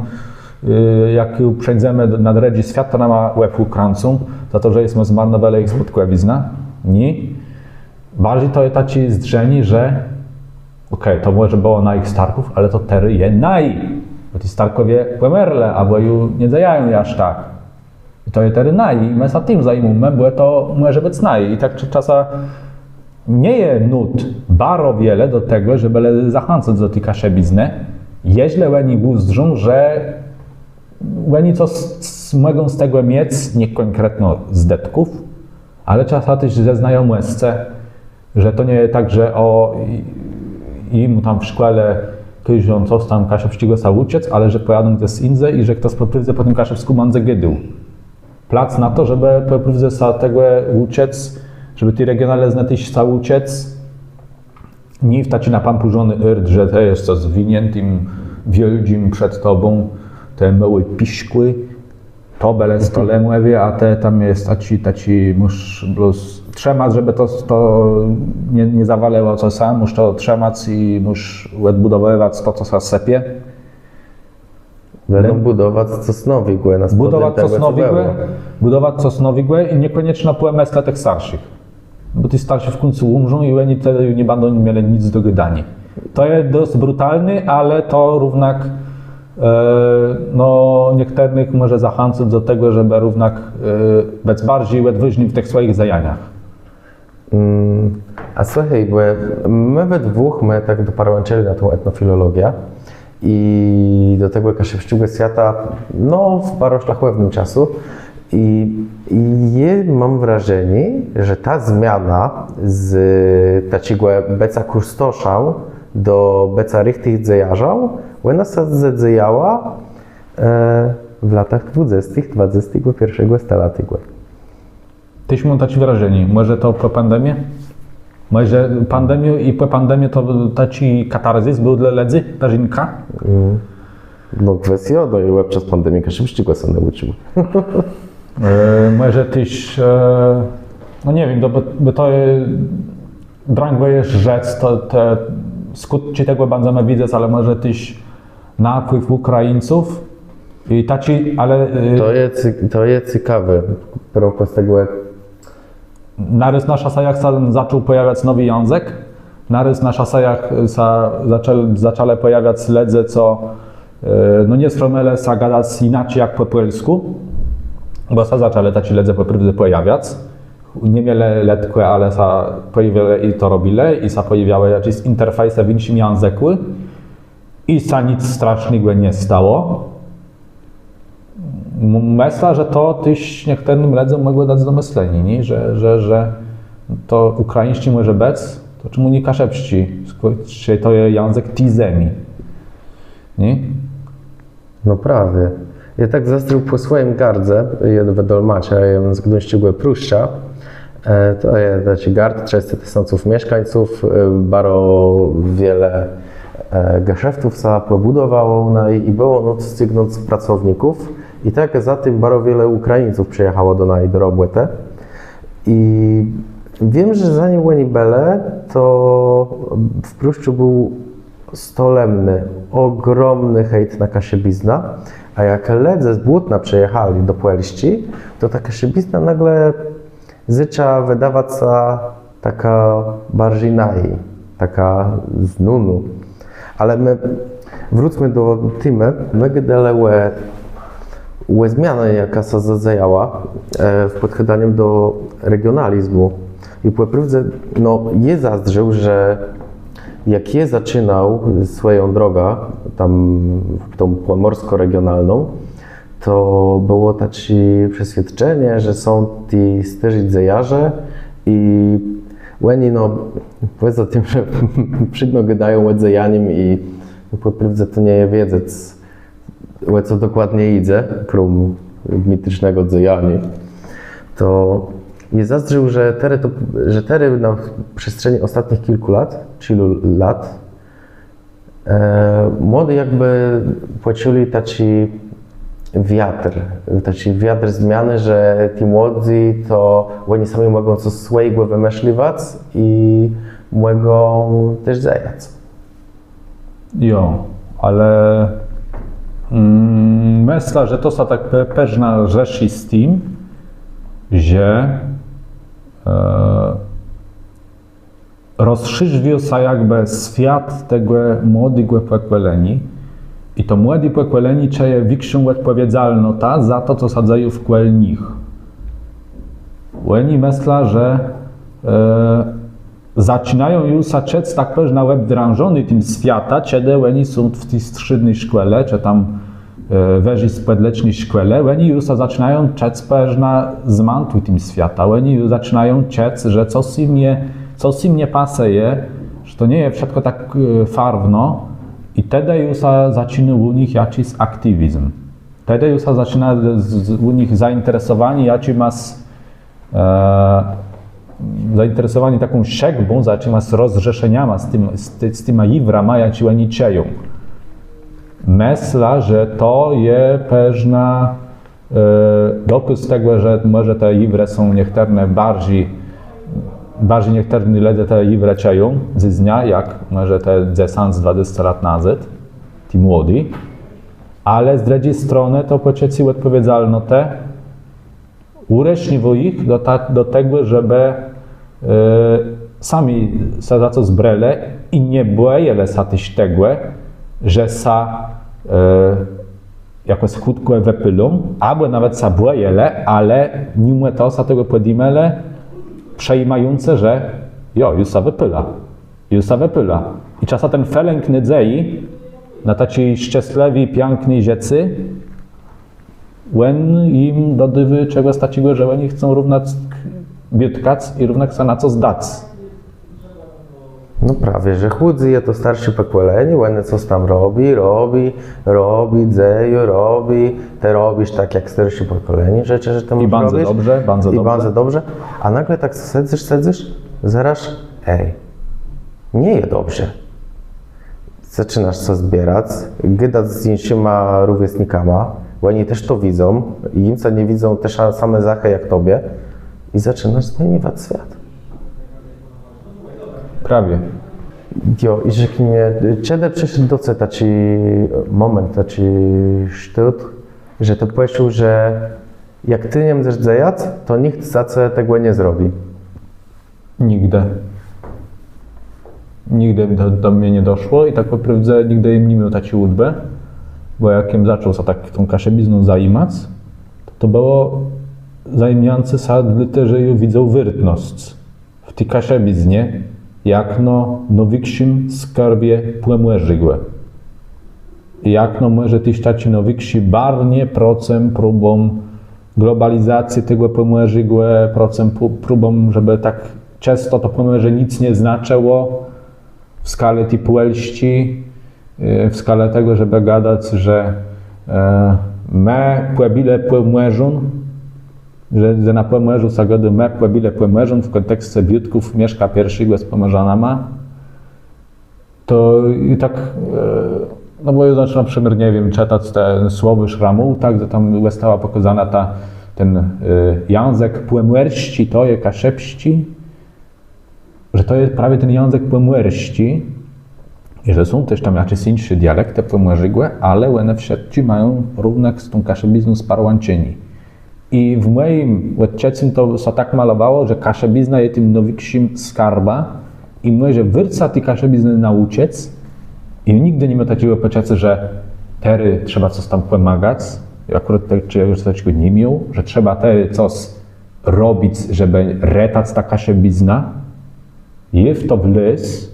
e, jak ju przeńdzemë do- na drëdżi swiat, to nama łeb ùkrãcą za to, że jesmë zmarnowelë jich spôdkòwiznã. Nié. Barżi to je taczé zdrzenié, że òkej, to mòże bëło najich starków, ale to terô je naje. Bò ti starkòwie pòmerlë, abò ju nie dzejają jaż tak. I to je terô naje i më sã tim zajimómë, bò to mòże bëc naje. I tak czë- czasã nie je nót baro wiele do tegò, żebë lëdzy zachãcac do ti kaszëbiznë, jeżlë òni ùzdrzą, że òni cos s- mògą z tegò miec, nié kònkretno z dëtków, ale czasã téż ze znajomòscë, że to nie je tak, że ò i- jim tam w szkòle kôżą cos tam kaszëbsczégò sã ùczëc, ale że pòjadą gdzes jindze i że chtos pò prôwdze pò tim kaszëbskù bãdze gôdôł. Plac na to, żebë pò prôwdze sã tegò ùczëc, żebë ti regionalizmë téż sã ùczëc. Nié w taczi napãpùrzony ôrt, że të jes cos winien tim wiôldżim przed tobą, të môłi piszkù, to bëlë stolemòwie, a të tam jes taczi, taczi, mùsz blós trzëmac, żebë to, to nie, nie zawalëło co sã, mùsz to trzëmac i mùsz òdbùdowëwac to, co sã sëpie. Bãdą bùdowac cos nowégò na spòdlim Bùdowac tegò, cos co nowégò, bëło. Bùdowac cos nowégò i niekoniecznie na pòmëslach tëch starszich. Bò ti starszi w kùńcu ùmrzą i òni tedë ju nie bãdą mielë nic do gôdaniô. To je dosc brutalné, ale to równak e, no, niechtërnëch mòże zachãcac do tegò, żebë równak e, bëc barżi òdwôżnym w tëch swòjich dzejaniach. Mm, a słëchôj, bò më we dwóch, më tak doparłãczëlë na tã etnofilologiã i do tegò kaszëbsczégò swiata, no, w baro szlachòwnym czasu. I, i jô móm wrażenié, że ta zmiana z taczégò bëcô kùstoszã do bëcô richtich dzejarzã, òna sã zadzejała e, w latach dwadzestëch, dwadzestégò pierszégò stalatégò. Téż móm taczé wrażenié, mòże to pò pandemie? Mòże pandemiô i pò pandemie to taczi katarzis béł dlô lëdzy, ta rzénka? No kwestiô, no i òbczas pandemie kaszëbsczégò sã naùcził. E, mòże téż, e, no nie wiém, no bò, bò to e, drãgò je rzec, to, te skùtczi tegò bãdzemë widzec, ale mòże téż napłiw Ùkrajińców i taczi, ale e, To je, cy- to je cekawé, propos tegò, jak Narôz na szasejach sã zaczął pòjawiac nowi jãzëk. Narôz na szasejach sã zaczãlë, zaczãlë pòjawiac lëdze, co e, no nie sromelë sã gadac jinaczi jak pò pòlskù, bò sã zaczãlë taczi lëdze pò prôwdze pòjawiac. Nie mielë letkò, ale sã pòjawilë i to robilë, i sã pòjawiałë jaczés jinterfejsë w jinszim jãzëkù. I sã nick strasznégò nie stało. M- Mëszlã, że to téż niechtërnym lëdzóm mògło dac do mëszleniô, nié? Że, że, że to ùkrajińsczi mòże bëc, to czemù nié kaszëbsczi? Skòro to je jãzëk ti zemi. Nié? No prawie. Jô tak zazdrzôł pò swòjim gardze, jeden wëdolmaczã, jeden z Gduńsczégò Pruszcza. E, To je taczi gard, trzësta tësąców mieszkańców, e, baro wiele e, geszeftów sã pòbùdowało, no i, i bëło nót scygnąc pracowników. I tak za tim baro wiele Ùkrajińców przëjachało do naju do robòtë. I wiém, że zanim òni bëlë, to w Pruszczu béł stolemny, ògromny hejt na kaszëbiznã. A jak lëdze z Błótna przëjachelë do Pòlsczi, to ta kaszëbizna nôgle zaczã wëdawac sã takô barżi naju, takô znónô. Ale më wrócmë do témë, më gôdelë ò, ò zmianie, jakô sã zadzeja e, w pòdchôdanim do regionalizmù. I pò prôwdze, no, jô zazdrzôł, że jak jô zaczinôł swòjã drogã, tam, tą pòmòrskò-regionalną, to bëło taczé przeswiôdczenié, że są ti stôri dzejarze i òni, no, pòza tim, że przédno gôdają ò dzejanim i, no, pò prôwdze to nie je wiedzec, ò co dokładnie jidze, króm miticznégò dzejaniô, to jem zazdrzôł, że terô to, że terô na przestrzeni òstatnëch czile lat, czile lat, E, młodi jakbë pòczëlë taczi wiater, taczi wiater zmianë, że ti młodi to òni sami mògą cos swòjégò wëmësliwac i mògą téż dzejac. Jo, ale mm, mëszlã, że to sã tak pe- përznã rzeszi z tim, że e, rozszerził sã jakbë swiat tegò młodégò pòkòleniô. I to młodé pòkòlenié czëje wikszą òdpòwiedzalnotã za to, co sã dzeje wkół nich. Òni mëszlã, że e, zaczinają ju sã czëc tak përznã òbdrãżony tim swiatã, czedë òni są w ti strzédny szkòle, czë tam e, wëżi spòdleczny szkòle, òni ju sã zaczinają czëc përznã zmãtłi tim swiatã, òni ju zaczinają czëc, że cos jim nie, cos jim nie pasëje, że to nie je wszëtkò tak e, farwno i tedë ju sã zaczinô ù nich jaczis aktiwizm. Tedë ju sã zaczinô z- z- ù nich zainteresowanié jaczimas e, zainteresowanié taką szekbą, za jaczima rozrzeszeniama, z tim, z, ty- z tima jiwrama, jaczé òni czëją. Mëszlã, że to je përznã e, dokôz tegò, że mòże te jiwrë są niechtërne barżi, barżi niechtërny lëdze te jiwrë czëją dzysdnia, jak mòże te dzesãc, dwadzesce lat nazôd, ti młodi. Ale z drëdżi stronë to pòczëcé òdpòwiedzalnotë ùrëszniwô jich do, ta, do tegò, żebë e, sami sã za to brelë i nie bòjelë sã téż tegò, że sã e, jakòs chùtkò wëpôlą, abò nawet sã bòjelë, ale nimò to sã tegò pòdjimelë, przëjimającë, że jo, ju sã wëpôlã. Ju sã wëpôlã. I czasã ten felënk nôdzeji na taczé szczeslëwé, piãkné rzeczë, òn jim dodôwô czegòs taczégò, że òni chcą równak biôtkac i równak sã na cos dac. No prawie, że chùdzy je to starszé pòkòlenié, òne cos tam robi, robi, robi, dzejô, robi, të robisz tak jak starszé pòkòlenié, rzeczë, że të mùszisz robic. I baro dobrze, baro dobrze. A nôgle tak sedzysz, sedzysz, zérôsz, ej, nie je dobrze. Zaczinasz sã zbierac, gadac z jinszima rówiesnikama, bò òni téż to widzą, i jim sã nie widzą te same zachë jak tobie, i zaczinasz zmieniwac swiat. Prawie. Jo, i rzeknij mie, czedë przëszedł do ce taczi mòment, taczi sztót, że të pòczuł, że jak të nie mdzesz dzejac, to nicht za ce tegò nie zrobi. Nigdë. Nigdë do, do mie nie doszło i tak pò prôwdze nigdë jem ni miôł taczi ùdbë, bò jak jem zaczął sã tak tą kaszëbizną zajimac, to, to bëło zajimanié sã dlôte, że jô widzã wôrtnosc w ti kaszëbiznie, jakno nôwikszim skarbie Pòmòrzégò. Jakno mòże téż taczi nôwikszi barnie procëm próbóm globalizacje tegò Pòmòrzégò, procëm pró- próbóm, żebë tak czësto to Pòmòrzé nick nie znaczëło w skalë ti Pòlsczi, e, w skalë tegò, żebë gadac, że e, më pòbilë Pòmòrzón, że, że na Pòmòrzu sã gôdô më pòbilë Pòmòrzón w kònteksce biôtków Mieszka Pierszégò z Pòmòrzanama. To i tak, e, no bò jô zaczął na przëmiôr, nie wiém, czëtac ten słowôrz Ramùłta, gdze tam òstała pòkôzónô ta, ten e, jãzëk pòmòrsczi, to je kaszëbsczi, że to je prawie ten jãzëk pòmòrsczi i że są téż tam jaczés jinszé dialektë Pòmòrzégò, ale òne wszëtczé mają równak z tą kaszëbizną sparłãczenié. I w mòjim òdczëcym to sã tak malowało, że kaszëbizna je tim nôwikszim skarbã i mòże wôrt sã ti kaszëbiznë naùczëc. I nigdë ni miôł taczégò pòczëcô, że terô trzeba cos tam pòmagac. Akùrat tak, czë jô cos taczégò ni miôł, że trzeba terô cos robic, żebë retac tã kaszëbiznã. Jô w to wlôzł,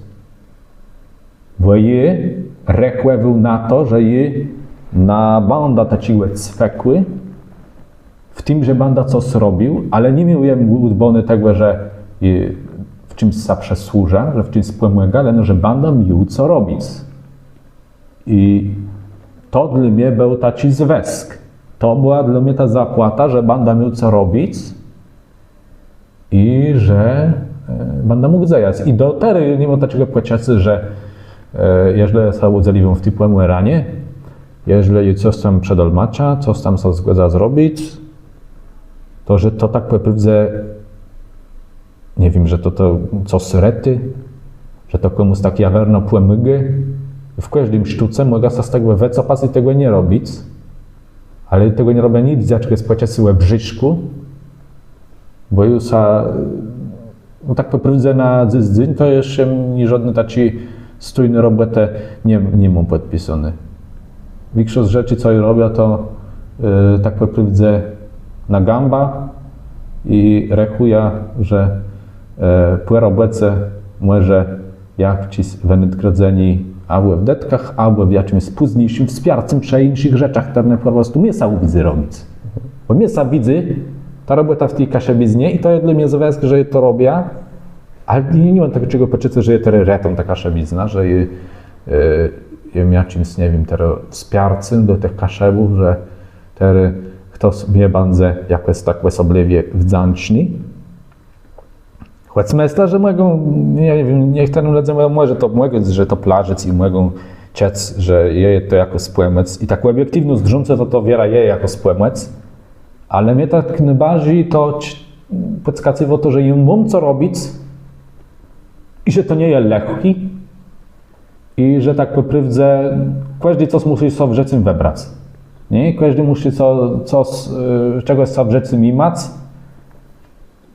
bò jô rechòwôł na to, że jô Na bãdã taczégò cwekù, w tim, że bãdã cos robił, ale ni miôł jem ùdbóné tegò, że w czims sã przësłużã, że w czims pòmògã, leno że bãdã miôł co robic. I to dlô mie béł taczi zwësk. To bëła dlô mie ta zapłata, że bãdã miôł co robic i że bãdã mógł dzejac. I do terô ni móm taczégò pòczëcô, że jeżlë sã ùdzeliwóm w ti pòmòranie, jeżlë cos tam przedolmaczã, cos tam sã zgòdzã zrobic, to że to tak pò prôwdze, nie wiém, że to, to cos retëje, że to kòmùs tak jawerno pòmôgô. W kòżdim sztóce mògã sã z tegò wëcopac i tegò nie robic. Ale tegò nie robiã nick, jaczégò pòczëcô we brzëszkù, bò ju sã, no tak pò prôwdze na dzysdzéń to jesz niżódny taczi stójny robòtë ni, ni móm pòdpisóny. Wikszosc rzeczi, co jô robiã, to tak pò prôwdze na gãbã i rechùjã, że pò robòce mòże jakòs wënôdgrodzenié abò w dëtkach, abò w jaczims pózniészim wspiarcym przë jinszich rzeczach, chtërne pò prostu mie sã widzy robic. Bò mie sã widzy ta robòta w ti kaszëbiznie i to je dlô mie zwësk, że jô to robiã, ale ni, ni móm tegò czegò pòczëcô, że jô terô retóm tã kaszëbiznã, że jô jem jaczims, nie wiém, terô wspiarcym dlô tëch Kaszëbów, że terô chtos mie bãdze jakòs tak òsoblëwie wdzãczny. Chòc mëszlã, że mògą, nie wiém, niechtërnym lëdzóm mòże to, mògą, że to plażëc i mògą czëc, że je to jakôs pòmòc. I tak òbiektiwno zdrzącë to, to wierã je jakôs pòmòc. Ale mie tak nôbarżi to pòdskacywô to, że jô móm co robic i że to nie je lëchò. I że tak pò prôwdze kòżdi cos mùszi so w żëcym wëbrac. Nié? Kòżdi mùszi so, cos, czegòs sã w żëcym jimac.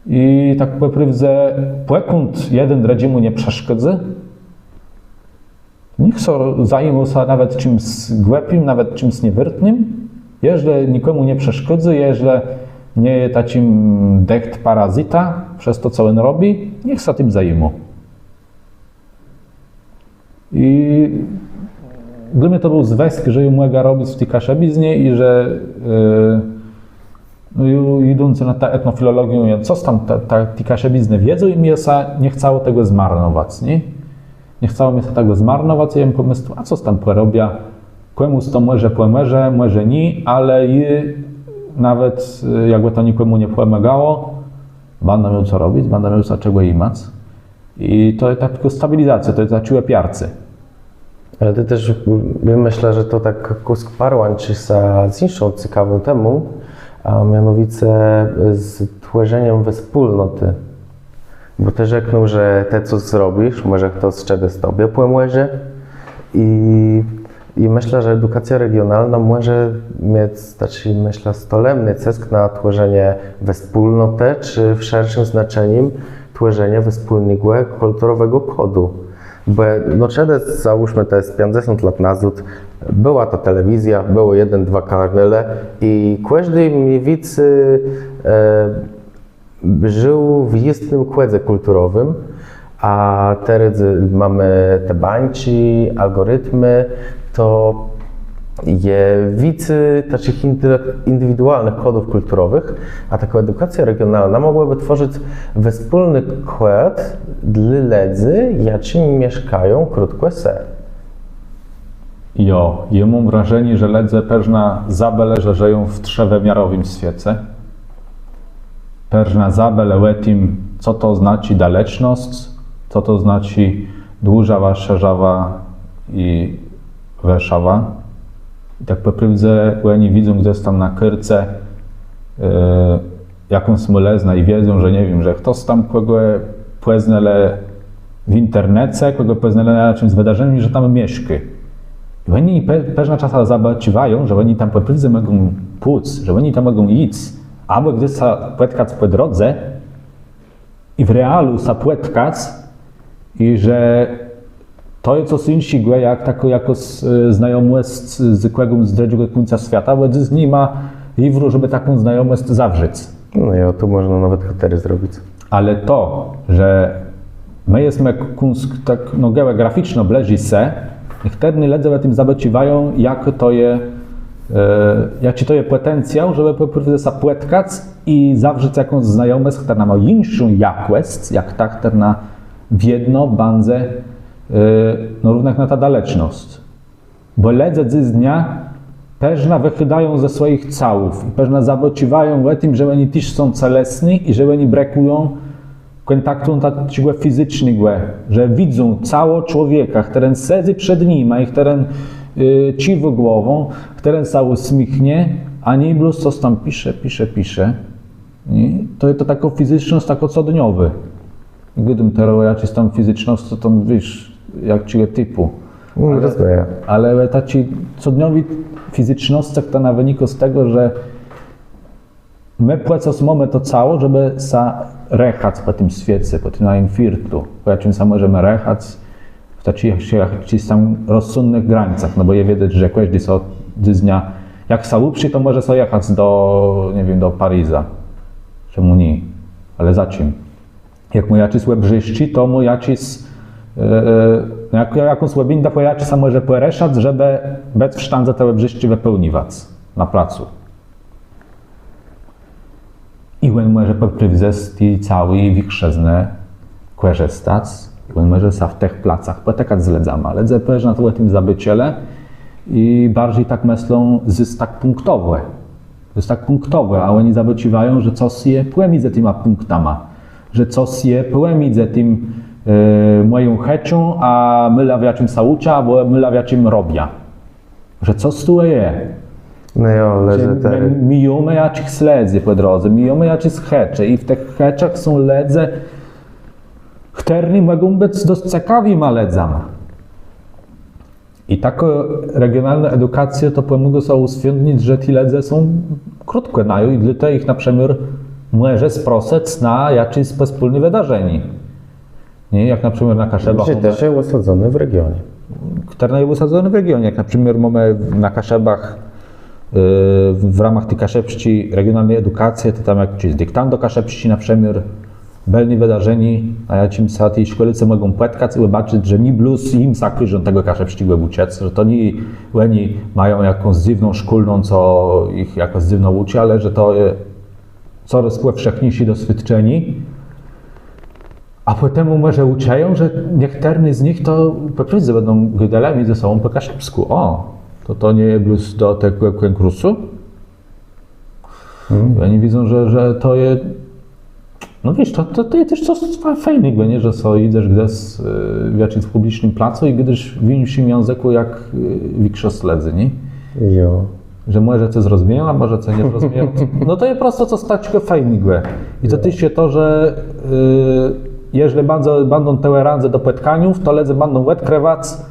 I tak pò prôwdze, pòkąd jeden drëdżémù nie przeszkôdzô, niech so zajimô sã nawet czims głëpim, nawet czims niewôrtnym, jeżlë nikòmù nie przeszkôdzô, jeżlë nie je taczim dëcht parazytã przez to, co òn robi, niech sã tim zajimô. I dlô mie to béł zwësk, że jô mògã robic w ti kaszëbiznie i że, no, jô, jidącë na tã etnofilologiã, jô cos tam tã, tã, ti kaszëbiznë wiedzôł i mie sã nie chcało tegò zmarnowac, nié? Nie chcało mie sã tegò zmarnowac, jô jem pòmëslôł, a cos tam pòrobiã, kòmùs to mòże pòmòże, mòże nié, ale jô nawet jakbë to nikòmù nie pòmògało, bãdã miôł co robic, bãdã miôł sã czegò jimac. I to je takô stabilizacjô, to je taczé òpiarcé. Ale to téż, mëszlã, że to tak kùsk parłãczi sã z jinszą cekawą témą, a mianowice z twòrzenim wespólnotë. Bò të rzeknął, że të cos zrobisz, mòże chtos z czegòs tobie pòmòże. I I mëszlã, że edukacjô regionalnô mòże miec taczi, mëszlã, stolemny cësk na twòrzenié wespólnotë, czë w szerszim znaczenim twòrzenié wespólnégò kùlturowégò kòdu. Bò, no, czedës, załóżmë, to je piãcdzesąt lat nazôd, bëła ta telewizjô, bëło jeden, dwa kanale i kòżdi mni wicy żił w jistnym kòdze kùlturowim, a terô mómë te bańczi, algòritmë, to je wicy taczich indiwidualnëch kòdów kùlturowëch, a takô edukacjô regionalnô mògłabë twòrzëc wespólny kòd dlô lëdzy, jaczi mieszkają krótkò se. Jo, jô móm wrażenié, że lëdze përznã zabëlë, że żëją w trzëwëmiarowim swiece. Përznã zabëlë ò tim, co to znaczi dalecznosc, co to znaczi dłużawa, szerzawa i wëszawa. I tak pò prôwdze òni widzą gdzes tam na kôrce jakąs môlëznã i wiedzą, że, nie wiém, że chtos tam, kògò pòznelë w internece, kògò pòznelë na jaczims wëdarzenim, że tam mieszkô. I òni përznã czasã zabôcziwają, że òni tam pò prôwdze mògą pùc, że òni tam mògą jic, abò gdzes sã pòtkac pò drodze i w realu sã pòtkac, i że to je cos jinszégò jak takô jakôs znajomòsc z kògùm z drëdżégò kùńca swiata, bò dzys ni ma jiwru, żebë taką znajomòsc zawrzec. No jo, to mòżna nawet hôtele zrobic. Ale to, że më jesmë kąsk tak, no, geògraficzno blëżi se, niechtërny lëdze ò tim zabôcziwają, jak to je Jaczi to je pòtencjał, żebë pò prôwdze sã pòtkac i zawrzec jakąs znajomòsc, chtërna mô jinszą jakòsc jak ta, chtërna wiedno bãdze no równak na tã dalecznosc. Bò lëdze dzysdnia përznã wëchôdają ze swòjich całów i përznã zabôcziwają ò tim, że òni téż są celesny i że òni brëkùją kòntaktu taczégò fizycznégò, że widzą cało człowieka, chtëren sedzy przed nima i chtëren cziwô głową, chtëren sã ùsmiéchnie, a nié blós cos tam pisze, pisze, pisze. To je to takô fizycznosc, takô codniowô. Gôdóm terô ò jaczis tam fizycznoscë, to tam, wiész, jaczégò tipù. Ale taczi codniowi fizycznoscë, chtërna wënikô z tegò, że më pò cos mómë to cało, żebë sã rëchac pò tim swiece, pò tim najim firtlu, pò jaczim sã mòżemë rëchac w taczich jaczis tam rozsądnëch grańcach, no bò je wiedzec, że kòżdi so dzysdnia, jak sã ùprze, to mòże so jachac do, nie wiém, do Pariża. Czemù nié? Ale za czim? Jak mô jaczis òbrzészczi, to mô jaczis, jakąs òbéńdã, pò jaczi sã mòże pòrëszac, żebë bëc w sztãdze te òbrzészczi wëpełniwac na placu. I òn mòże pò prôwdze z ti całi wikszëznë kòrzëstac. I òn mòże sã w tëch placach pòtëkac z lëdzama. Lëdze përznã to ò tim zabëlë i barżi tak mëszlą, że je tak pùnktowò. To je tak pùnktowò, a òni zabôcziwają, że cos je pòmidzë tima pùnktama, że cos je pòmidzë tim mòją chëczą a môlã, w jaczim sã ùczã, abò môlã, w jaczim robiã. Że cos tu je. No jo, ale że më mijómë jaczich sledzy pò drodze, mijómë jaczis chëcze i w tëch chëczach są lëdze, chtërny mògą bëc dosc cekawima lëdzama. I takô regionalnô edukacjô to pòmôgô so ùswiądnic, że ti lëdze są krótkò naju i dlôte jich na przëmiôr mòże sprosëc na jaczés pòspólné wëdarzenié. Nié? Jak na przëmiôr na Kaszëbach. Że téż je ùsadzony w regionie. Chtërna je ùsadzony w regionie. Jak na przëmiôr mómë na Kaszëbach w ramach ti kaszëbsczi regionalny edukacje, to tam jaczés diktando kaszëbsczé na przëmiôr, bëlné wëdarzenié, na jaczim sã ti szkòlôcë mògą pòtkac i òbaczëc, że nié blós jim sã kôże tegò kaszëbsczégò ùczëc, że to nié òni mają jakąs dzywną szkólną, co jich jakòs dzywno ùczi, ale że to je corôz pòwszechniészé doswiôdczenié. A pòtemù mòże ùczëją, że niechtërny z nich to pò prôwdze bãdą gôdelë ze sobą pò kaszëbskù. Ò, to to nie je blós do tegò kònkùrsu. I òni widzą, że to je, no wiész, to je téż cos fejnégò, nié, że so jidzesz gdzes w jaczim pùblicznym placu i gôdôsz w jinszim jãzëkù jak wikszosc lëdzy, nié? Jo. Że mòże cos zrozmieją, a mòże cos nie zrozmieją. No to je prosto cos taczégò fejnégò. I to téż je to, że jeżlë bãdą te randze do pòtkaniów, to lëdze bãdą òdkrëwac,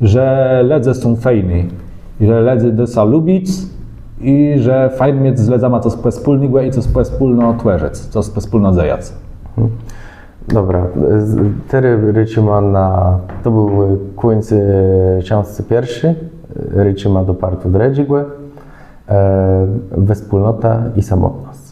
że lëdze są fejny, że lëdze dô sã lubic i że fejn miec z lëdzama cos pòspólnégò i cos pòspólno twòrzëc, cos pòspólno dzejac. Dobra, terô rëszimë na, to béł kùńc czãscë pierszi, rëszimë do partu drëdżégò, wespólnota i samòtnosc.